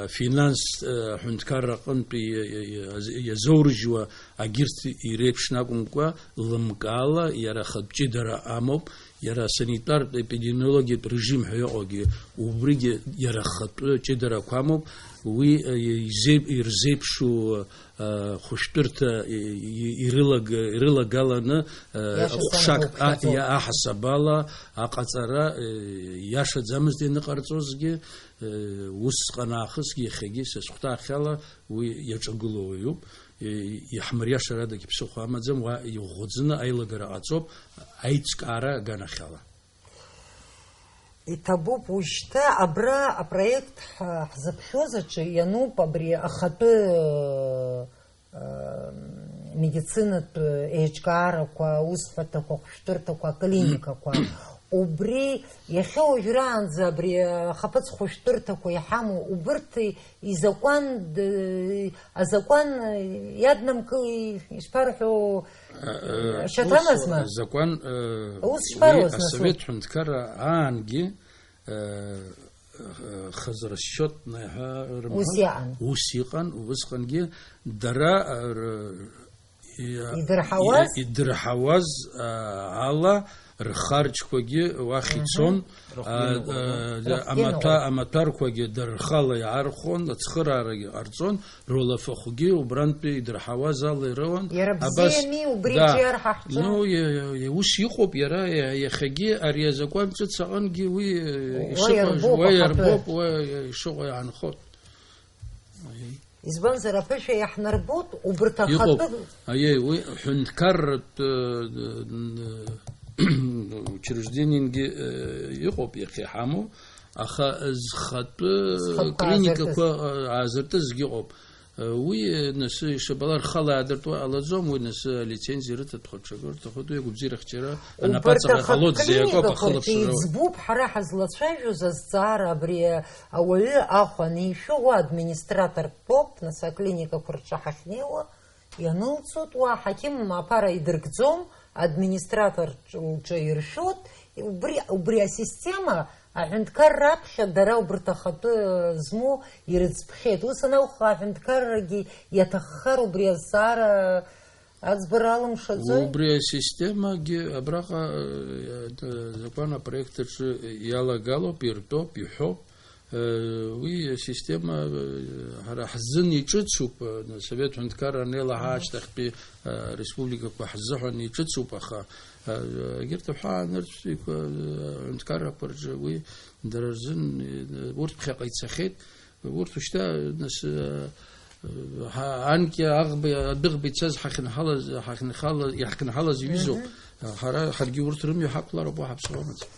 э, финанс, э, аҳәынҭқарра аҟынтәи иа-, иа-, иа-, иазоурыжьуа агьырҭ иреиԥшны акәымкәа, лымкаала, иара ахатә ҷыдара амоуп. Иара асанитартә-эпидемиологиатә режим ҳәа иҟоугьы, убригьы иара ахатәы ҷыдарақәа амоуп. Уи, э, изеип-, ирзеиԥшу, э, хәышәтәырҭа, э, и-, ирылаг-, ирылагаланы, э, Иашаҵәҟьаны ҟәшак а-, иа-, аҳасабала аҟаҵара, э, иашаӡамызт ианыҟарҵозгьы, э, усҟан аахысгьы иахьагьы са сыхәҭаахьала уи иаҿагылоу уаҩуп. Э, иаҳмыриашар адагьы ԥсыхәа амаӡам, уа иӷәӷәаӡаны аилагара ҟаҵоуп, аиҿкаара аганахьала. Иҭабуп ушьҭа абра апроект ҳ-, ҳзыԥхьоз аҿы иануп абри ахатәы, э, медицинатә еиҿкаарақәа, аусҳәарҭақәа, ахәышәтәырҭақәа, аклиникақәа. Убри иахьа уажәраанӡа абри ахаԥыц хәышәтәырҭақәа иҳамоу, убырҭ изакәан д-, азакәан иаднамкылеи, ишԥарҳәо, Э, э, шьаҭамазма? Ус, азакәан, э, Ус шԥаруаз, уи нас, асовет уи? Ҳәынҭқарра аангьы, э, э, хазы расчетное ҳәа рымҳәои? Ус иҟан. Ус иҟан, усҟангьы дара, э, р-, иа-, Идырҳауаз? и-, идырҳауаз, а, ала рхарџьқәагьы уахь Мгм. ицон, Рыхәгьы а, ныҟәон. а, Рыхәгьы амаҭәа-, ныҟәон. Амаҭәарқәагьы дара рхала иаархон, ацхыраарагьы ҟарҵон, Рулафахәгьы убрантәи идырҳауаз ала ирыуан. Иара Абас, бзиами, убри да. Аҿы иарҳахьчо. Ну, иа-, иа-, иа-, ус иҟоуп, иара иа-, иахьагьы ари азакәан ҿыц аҟынгьы уи, э, Уа ишыҟоу, иарбоуп уа ахатәы. Иарбоуп, уа, э, ишыҟоу иаанхоит. Аиеи. Избанзар, аԥышәа иаҳнарбоит, убырҭ Иҟоуп. Ахатәы. Аиеи, уи ҳәынҭқарратә, э, н-, учреждениенгьы, э, иҟоуп иахьа иҳамоу. Аха зхатәы Зхатәқәа клиникақәа, аазыртыз. А, аазыртызгьы ыҟоуп. Уи, нас, ишабалак, рхала иаадыртуа ҟалаӡом, уи, нас, алицензиа рыҭатәхоит, ҽакы рҭахоит, уи агәабзиарахьчара Убарҭ анаԥаҵара ахатә ҟалоит, зеи акоуп клиникақәа ахылаԥшра. Иӡбуп ҳара ҳазлацәажәоз азҵаара абри ауаҩы ахә анишәо, уа администратортә поуп, нас, аклиникақәа рҿы ҳахьнеиуа, ианылҵоит, уа аҳақьым аԥара идыркӡом, администратор лҿы иршәоит, убри, убри асистема аҳәынҭқар раԥхьа дара убырҭ ахатәы змоу ирыӡбхьеит. Ус анакәха, аҳәынҭқаррагьы иаҭаххар убри азҵаара аӡбара алымшаӡои? Убри асистемагьы абраҟа, э, э, закәан апроект аҿы иалагалоуп, иртәоуп, иҳәоуп. Э, уи асистема, э, ҳара ҳзын иҿыцуп, э, Асовет ҳәынҭқарра анеилаҳа ашьҭахьтәи, э, республикақәа ҳзыҳәан иҿыцуп, аха, э, егьырҭ аҳәаанырцәтәиқәа, э, аҳәынҭқаррақәа рҿы уи дара рзын, э, урҭ ԥхьаҟа ицахьеит, урҭ ушьҭа, нас, э, ҳа-, анкьа аӷба, адәыӷба ицаз ҳахьынҳалаз, ҳахьынҳала-, иаҳкынҳалаз иҩызоуп. Мгм. Ҳара, ҳаргьы урҭ рымҩа ҳақәлароуп, уаҳа ԥсуамаӡам.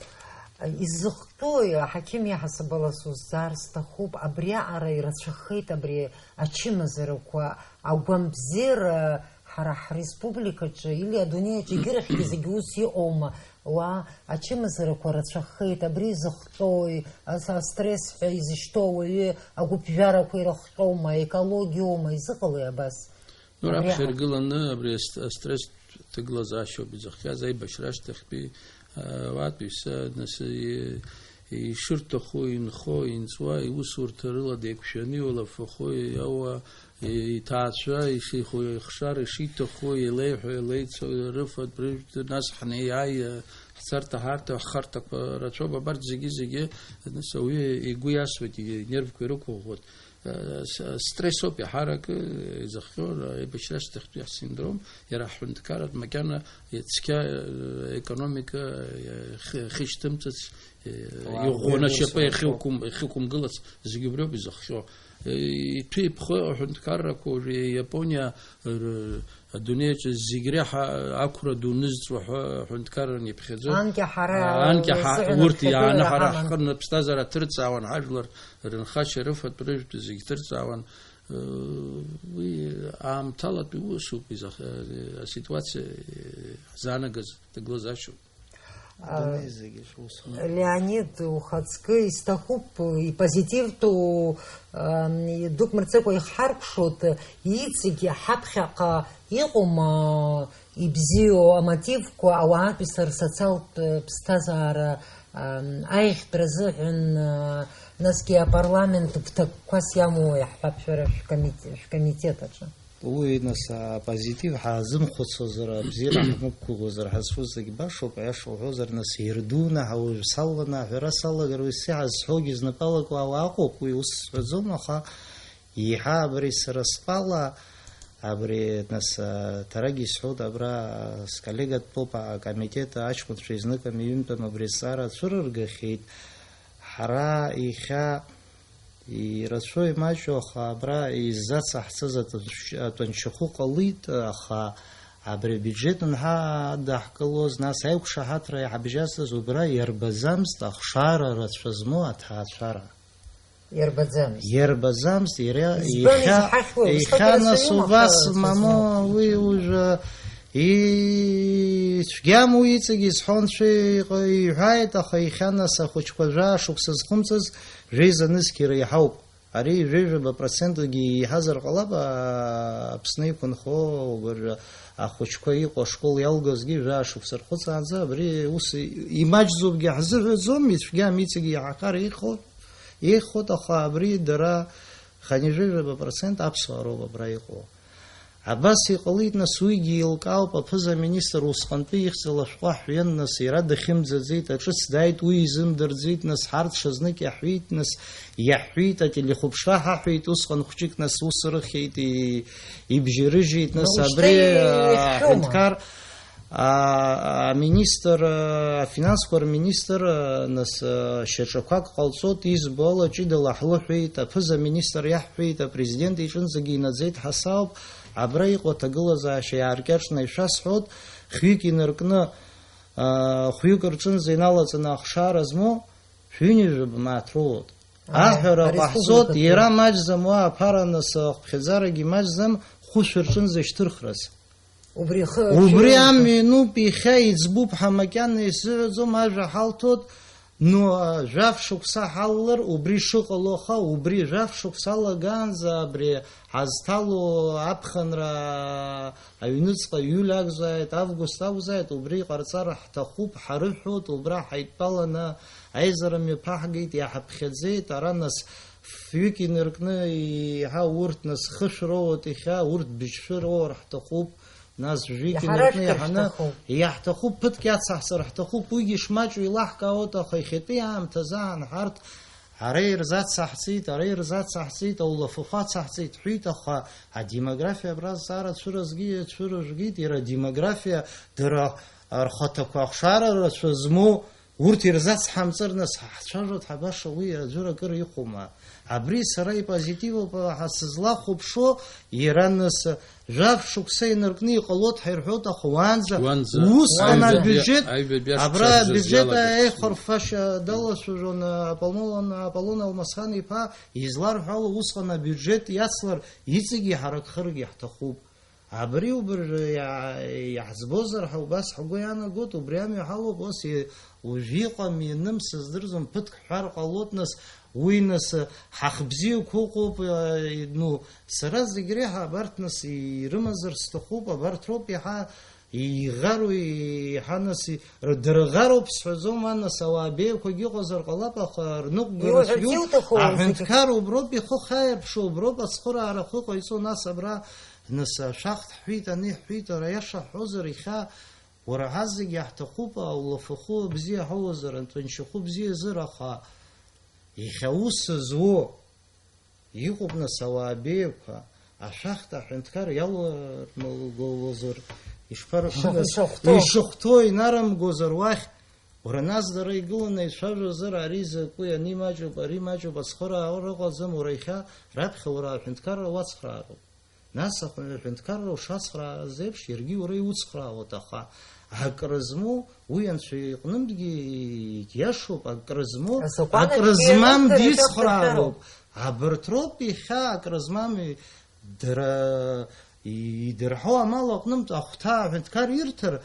Изыхтәу аҳақьым иаҳасабала сузҵаар сҭахуп, абриаҟара ирацәахеит абри ачымазарақәа, агәамбзиара ҳара ҳреспубликаҿы, или адунеиаҿы егьырахьгьы зегьы ус иҟоума? Уа ачымазарақәа рацәахеит, абри изыхҟьои, ас-, астресс ҳәа изышьҭоу ауаҩы агәыԥжәарақәа ирыхҟьоума, аекологиоума, изыҟалои абас? Ну, абри раԥхьа аҳ- иргыланы абри аст-, астресстә ҭагылазаашьоуп изыхҟьаз аибашьра ашьҭахьтәи, а, ауаатәыҩса, нас, и-, ишырҭаху, инхо, инҵуа, иусурҭа рыла деиқәшәаны иулафахо, иауа, и-, иҭаацәа ишихәо, ихшара ишиҭаху, илеиҳәо, илеицәоу, рыфатә, рыжәтә, нас ҳнеиааи, ҳцарҭа, ҳарҭа, ҳхарҭақәа рацәоуп, абарҭ зегьы-зегьы, нас, ауаҩы игәы иасуеит, инервқәа ирықәыӷәӷәоит. Э, с-, стресс ауп иаҳарак, э, изыхҟьо, аибашьра ашьҭахьтәи асиндром, иара ҳҳәынҭқарратә макьана цқьа, э, економика, э, хы-, хышьҭымҵыц, э, Уаа, иӷәӷәаны уи ашьапы ус иахьықәым-, иахьықәымгылац зегьы убриоуп изыхҟьо. Э, иҭәы-иԥхы аҳәынҭқаррақәа уажәы Иапониа, р-, адунеиаҿы зегь реиҳа ақәра ду нызҵуа ҳәа аҳәынҭқарра иԥхьаӡоит. Анкьа ҳара, анкьа ҳа-, рзыҳәан урҭ аԥхьагылара иааны ҳара ҳамам. Ҳҟны аԥсҭазаара ҭырҵаауан, ҳажәлар рынхашьа, рыфатә, рыжәтә зегь ҭырҵаауан. Уи аамҭалатәи усуп изах-, аситуациа ҳзаанагаз ҭагылазаашьоуп. А, Адунеи зегьы шусура. Леонид, ухаҵкы исҭахуп, ипозитивтәу, ам, дук мырҵыкәа ихҳаркәшоит, иҵегьы ҳаԥхьаҟа иҟоума ибзиоу амотивқәа ауаатәыҩса рсоциалтә ԥсҭазаара, ам, аиӷьтәра азыҳәан, а, насгьы апарламент гәҭакқәас иамоу иаҳҳәап шәара шәкомит-, шәкомитет аҿы? Уи, нас, апозитив ҳаазымхәыцуазар, абзиара ҳмықәгәыӷуазар ҳазҿу зегь башоуп, аиаша уҳәозар, нас, ирдуны ҳауаҩԥсаланы аҳәара салагар, уи сиҳәазҳәогьы знапы алаку ауаа ыҟоуп, уи ус сҳәаӡом, аха еиҳа абри сара стәала, абри, нас, а, ҭарагьы исҳәоит, абра, а, сколлега дтәоуп, а, акомитет аҷкәынцәа изныкыми ҩынтәым абри азҵаара ацәырыргахьеит. Ҳара иахьа ирацәоу имаҷу, аха абра иззацаҳҵаз атәанш-, атәанчахәы ҟалеит, аха абри абиуџьет анҳа-, адаҳкылоз, нас аиқәшаҳаҭра иаҳабжьазҵаз убра иарбаӡамызт ахшара рацәа змоу аҭаацәара. Иарбаӡамызт. Иарбаӡамызт, иара Избан иахьа, изҳахьуа, иахьа ус нас рацәаҩума убас, ахшара рацәа мамоу, змоу? Уи уажәы ицәгьам уи иҵегь изҳәон, цәы иҟ-, иҳәааит, аха иахьа нас ахәыҷқәа жәаа шықәса зхымҵыз жәеиза нызқьира иаҳауп. Ари ҩажәа процентгьы еиҳазар ҟалап, а-, Аԥсны иқәынхо уажәы ахәыҷқәа иҟоу ашкол иалгазгьы жәаа шықәса рхыҵаанӡа абри ус и-, имаҷӡоупгьы ҳзыҳәаӡом, ицәгьам иҵегь иаҳахар еиӷьхоит. Еиӷьхоит, аха абри дара хынҩажәа процент аԥсуаа роуп абра иҟоу. Абас иҟалеит, нас, уигьы еилкаауп, аԥыза-министр усҟантәи ихьӡала шәҟәы аҳәиан, нас, иара дахьымӡаӡеит, аҿыц дааит, уи изымдырӡеит, нас, ҳарҭ ҽазнык иаҳәит, нас, иаҳәит, ателехәаԥшра ҳаҳәеит, усҟан хәҷык, нас, ус рыхьеит, и-, ибжьарыжьеит, нас, Ну, абри, ушьҭа а, ихьума? Аҳәынҭқар, А-, аминистр, а, афинансқәа рминистр, а, нас, а, шьаҿақәак ҟалҵоит, избо ала ҷыдала ҳлыҳәеит, аԥыза-министр иаҳҳәеит, апрезидент иҿынӡагьы инаӡеит ҳәа сауп, абра иҟоу аҭагылазаашьа иааркьаҿны ишәасҳәоит, хҩык инаркны, а, хәҩык рҿынӡа иналаҵаны ахшара змоу, Шәҩынҩажәа мааҭ роуеит. Ааи, аҳәара ареспублика ҟаҳҵоит, ду. Иара маҷӡам, уа аԥара нас ахәԥхьаӡарагьы маҷӡам, хәышә рҿынӡа ишьҭырхраз. Убри ихы Убри рҽеиҩырҵо. Амҩа иануп, иахьа иӡбуп ҳәа макьана исзыҳәаӡом, ажәа ҳалҭоит, ну, а, жәаф шықәса ҳалалар, убри шыҟало, аха убри жәаф шықәса алагаанӡа абри ҳазҭало аԥхынра аҩныҵҟа иуль акәзааит, август акәзааит, убри иҟарҵар ҳҭахуп, ҳарыҳәоит, убра ҳаидтәаланы аизара мҩаԥаҳгеит, иаҳаԥхьаӡеит, ара нас фҩык инаркны еиҳа урҭ нас хышә роуеит иахьа, урҭ быжьшәы роур ҳҭахуп, нас жәҩык инаркны иаҳаны, иаҳҭахуп, ԥыҭк иацаҳҵар ҳҭахуп, уигьы шмаҷу еилаҳкаауеит, аха иахьатәи аамҭазы аан ҳарҭ ара ирзацаҳҵеит, ара ирзацаҳҵеит, аулафахәы ацаҳҵеит ҳәеит, аха адемографиа абра азҵаара цәыразгьы цәырыжәгеит, иара адемографиа дара рхаҭақәа ахшара рацәа змоу урҭ ирзацҳамҵар, нас ҳахцәажәоит, ҳабаша уи аӡәыр акыр ихәома? Абри сара ипозитив ауп ҳәа сызлахәаԥшуа, иара нас Жәаф шықәса инаркны иҟалоит ҳәа ирҳәоит, аха уаанӡа Уаанӡа усҟан аҩбатәи, абиуџьет, аҩбатәи абра ашықәсаҿ абиуџьет зиалагаз. Аихырфашьа далацәажәон Аполлон, Аполлон Алмасхан-иԥа изларҳәо ала, усҟан абиуџьет иацлар иҵегьы иҳаракхаргьы ҳҭахуп. Абри убыржәы иа-, иаҳӡбозар ҳәа убас ҳгәы иаанагоит, убри амҩа ҳалоуп, ус и-, уажә иҟам, ианым сыздырӡом, ԥыҭк ҳҳәар ҟалоит, нас уи, нас, ҳахбзиақәа ыҟоуп, э, ну, Сара зегь реиҳа абарҭ нас ирымазар сҭахуп, абарҭ роуп иаҳа иӷаруа, иаҳа нас и-, р-, дырӷаруп сҳәаӡом, ма нас ауаа беиақәагьы ыҟазар ҟалап, аха рныҟәгара Иуҳәарц сҩуп, иуҭаху зегьы. Аҳәынҭқар уброуп ихы хааирԥшуа, уброуп ацхыраара ахы ҟаиҵо, нас абра нас ашәахтә ҳҳәеит, ани ҳҳәеит, ара аиаша ҳҳәозар, иахьа уара ҳазегь иаҳҭахуп, аулафахәы бзиа ҳауазар, аҭынчахәы бзиа азыр, аха иахьа ус зуо. Иҟоуп, нас, ауаа беиақәа, ашәахтә аҳәынҭқар иалармалгозар, ишԥарыхәгаз? Ишахәҭоу. Ишахәҭоу инарымгозар уахь, уара, нас дара игыланы ицәажәозар, ари закәи, ани маҷуп, ари маҷуп, ацхыраара ыҟаӡам, уара иахьа раԥхьа уара аҳәынҭқарра уацхраароуп. Нас аҳәынҭқарра ушацхрааз еиԥш, иаргьы уара иуцхраауеит, аха акры змоу, уи Анцәа иҟнытәгьы иашоуп, акры змоу, Азакәан акры аҿгьы змам еилыргар дицхраароуп. Абарҭ роуп иахьа акры змам, и-, дара идырҳау амал аҟнытә ахәҭа аҳәынҭқар ирҭар,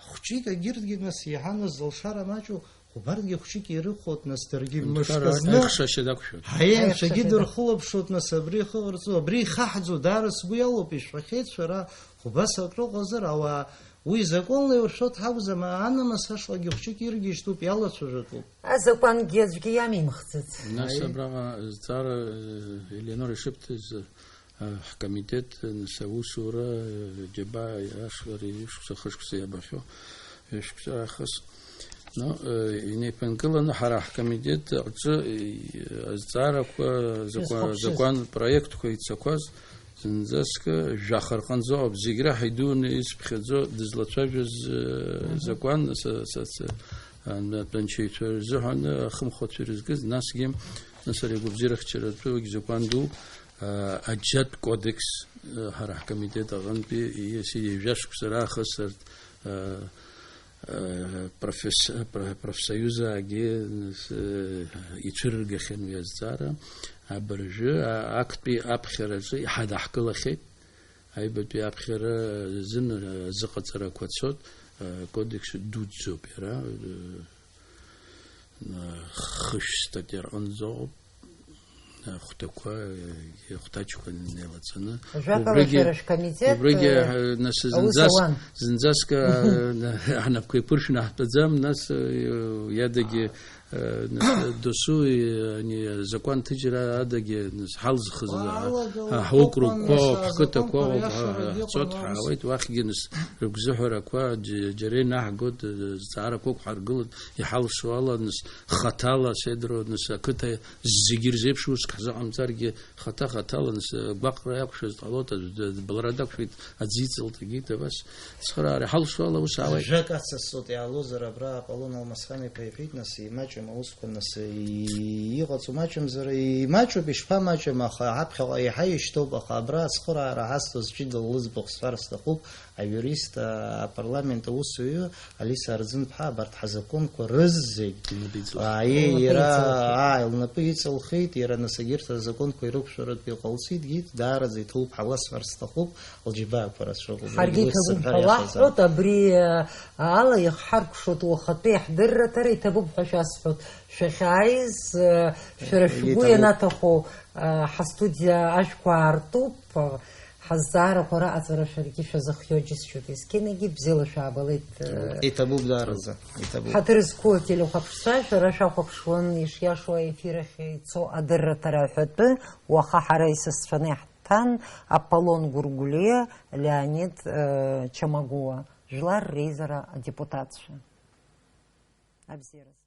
хәҷык агьырҭгьы нас иаҳа нас зылшара маҷу, убарҭгьы хәҷык ирыхәот, нас даргьы Аҳәынҭқар мышкы зны аихшашьа дақәшәоит. Ҳаи, анцәагьы Аихшашьа дақәшәоит. Дырхылаԥшуеит, нас абри ихы ҟарҵо, абри ихаҳҵо даара сгәы иалоуп, ишәҳәахьеит шәара, убас акрыҟазар, ауаа, уи законла иуршәо дҳакәӡам, анамыс ашҟагьы хәҷык иргьежьтәуп, иалацәажәатәуп. Азакәангьы аӡәгьы иамимхӡац. Нас Аи. Абраҟа зҵаара, э, Елеонора ишыбҭаз, э, ҳкомитет, э, нас аусура, э, џьабаа ашҟа ишықәса хышықәса иабахьоу, ҩышықәса аахыс. Ну, э, инеиԥынкыланы ҳара ҳкомитет аҿы, э, азҵаарақәа, закәа-, Шәызхәаԥшыз. Закәан проектқәа ицақәаз, зынӡаск жәаха рҟынӡа ауп, зегь раҳа идуны ицыԥхьаӡо дызлацәажәоз, э, Мгм. Закәан са-, са-, са-, а, атәанчаҩцәа рзыҳәан, ахымхәацәа ирызкыз, насгьы, нас ари агәабзиарахьчаратәы закәан ду, а, аџьатә кодекс, а, ҳара ҳкомитет аҟынтәи ииасит ҩажәа шықәса раахыс арҭ, а, а, профес-, пр-, профсоюзаагьы, с-, ицәырыргахьан уи азҵаара. Абыржәы, а, актәи аԥхьараҿы иҳадаҳкылахьеит. Аҩбатәи аԥхьара азын азыҟаҵарақәа цоит, акодекс дуӡӡоуп иара, хышә статиа рҟынӡоуп, ахәҭақәа, ахәҭаҷқәа неилаҵаны. Ажәакала, убригьы, шәара шәкомитет, убригьы, э, нас аус зынӡас-, ауан. Зынӡаск, э, ҳнапқәа еиқәыршәны ҳтәаӡам, нас, э, иадагьы Э, нас, досу, э, ани, азакәан ҭыжьра адагьы, нас, ҳалзхыз, Уаалагала ҳа-, ҳаокругқәа, уқәан, нас, ҳқыҭақәа, азакәанқәа ҳа-, риашарагьы ҳцоит, иҟан, ус. Ҳаауеит, уахьгьы, нас, рыгәзыҳәарақәа, џь-, џьара инаҳгоит, э, зҵаарақәак ҳаргылоит, иҳалшо ала, нас, хаҭала, сеидроу, нас, ақыҭа зегьы ирзеиԥшу уск ҳзыҟамҵаргьы, хаҭа-хаҭала, нас, агәаҟра иақәшәаз дҟалоит, аӡә д-, былра дақәшәеит, аӡы иҵылт, егьит, абас, цхыраара иҳалшо ала, ус аауеит. Жәак ацасҵоит, иаалозар, абра Аполлон Алмасхан-иԥа иҳәеит, нас, имаҷу Аусқәа нас иҟаҵо маҷымзар, имаҷуп, ишԥамаҷым, аха ҳаԥхьаҟа еиҳа ишьҭоуп, аха абра ацхыраара ҳазҭоз ҷыдала лыӡбахә сҳәар сҭахуп, аиурист, а, апарламент аусуҩы Алиса Арӡынԥҳа абарҭ ҳазакәанқәа рызегь, Илнапы иҵылхит. а, е-, Илнапы иара, иҵылхит. аа, лнапы иҵылхит, иара нас егьырҭ азакәанқәа ирықәшәаратәы иҟалҵеит, даараӡа иҭоуп ҳәа ласҳәар сҭахуп, лџьабаақәа рацәоуп. Ҳаргьы Уи иҭабуп сымҳәар ҳәа иахьазаап. лаҳҳәоит, абри, а, ала иахҳаркәшоит уахатәи ҳдырраҭара, иҭабуп ҳәа шәасҳәоит. Шәахьааиз, э, шәара Егьи шәгәы ҭабуп. ианаҭаху, э, ҳастудиа ашәқәа аартуп, э, ҳазҵаарақәа раҟаҵара шәаргьы шәазыхио џьысшьоит. Есқьынагьы бзиала шәаабалеит, э, Иҭабуп даараӡа, иҭабуп. Ҳаҭыр зқәу ателехәаԥшцәа, шәара шәахәаԥшуан ишиашоу аефир ахь ицо адырраҭара аҳәатәы. Уаха ҳара исасцәаны иаҳҭан Аполлон Гәыргәлиа, Леонид, э, Чамагәуа, Жәлар реизара адепутатцәа. Абзиаразы.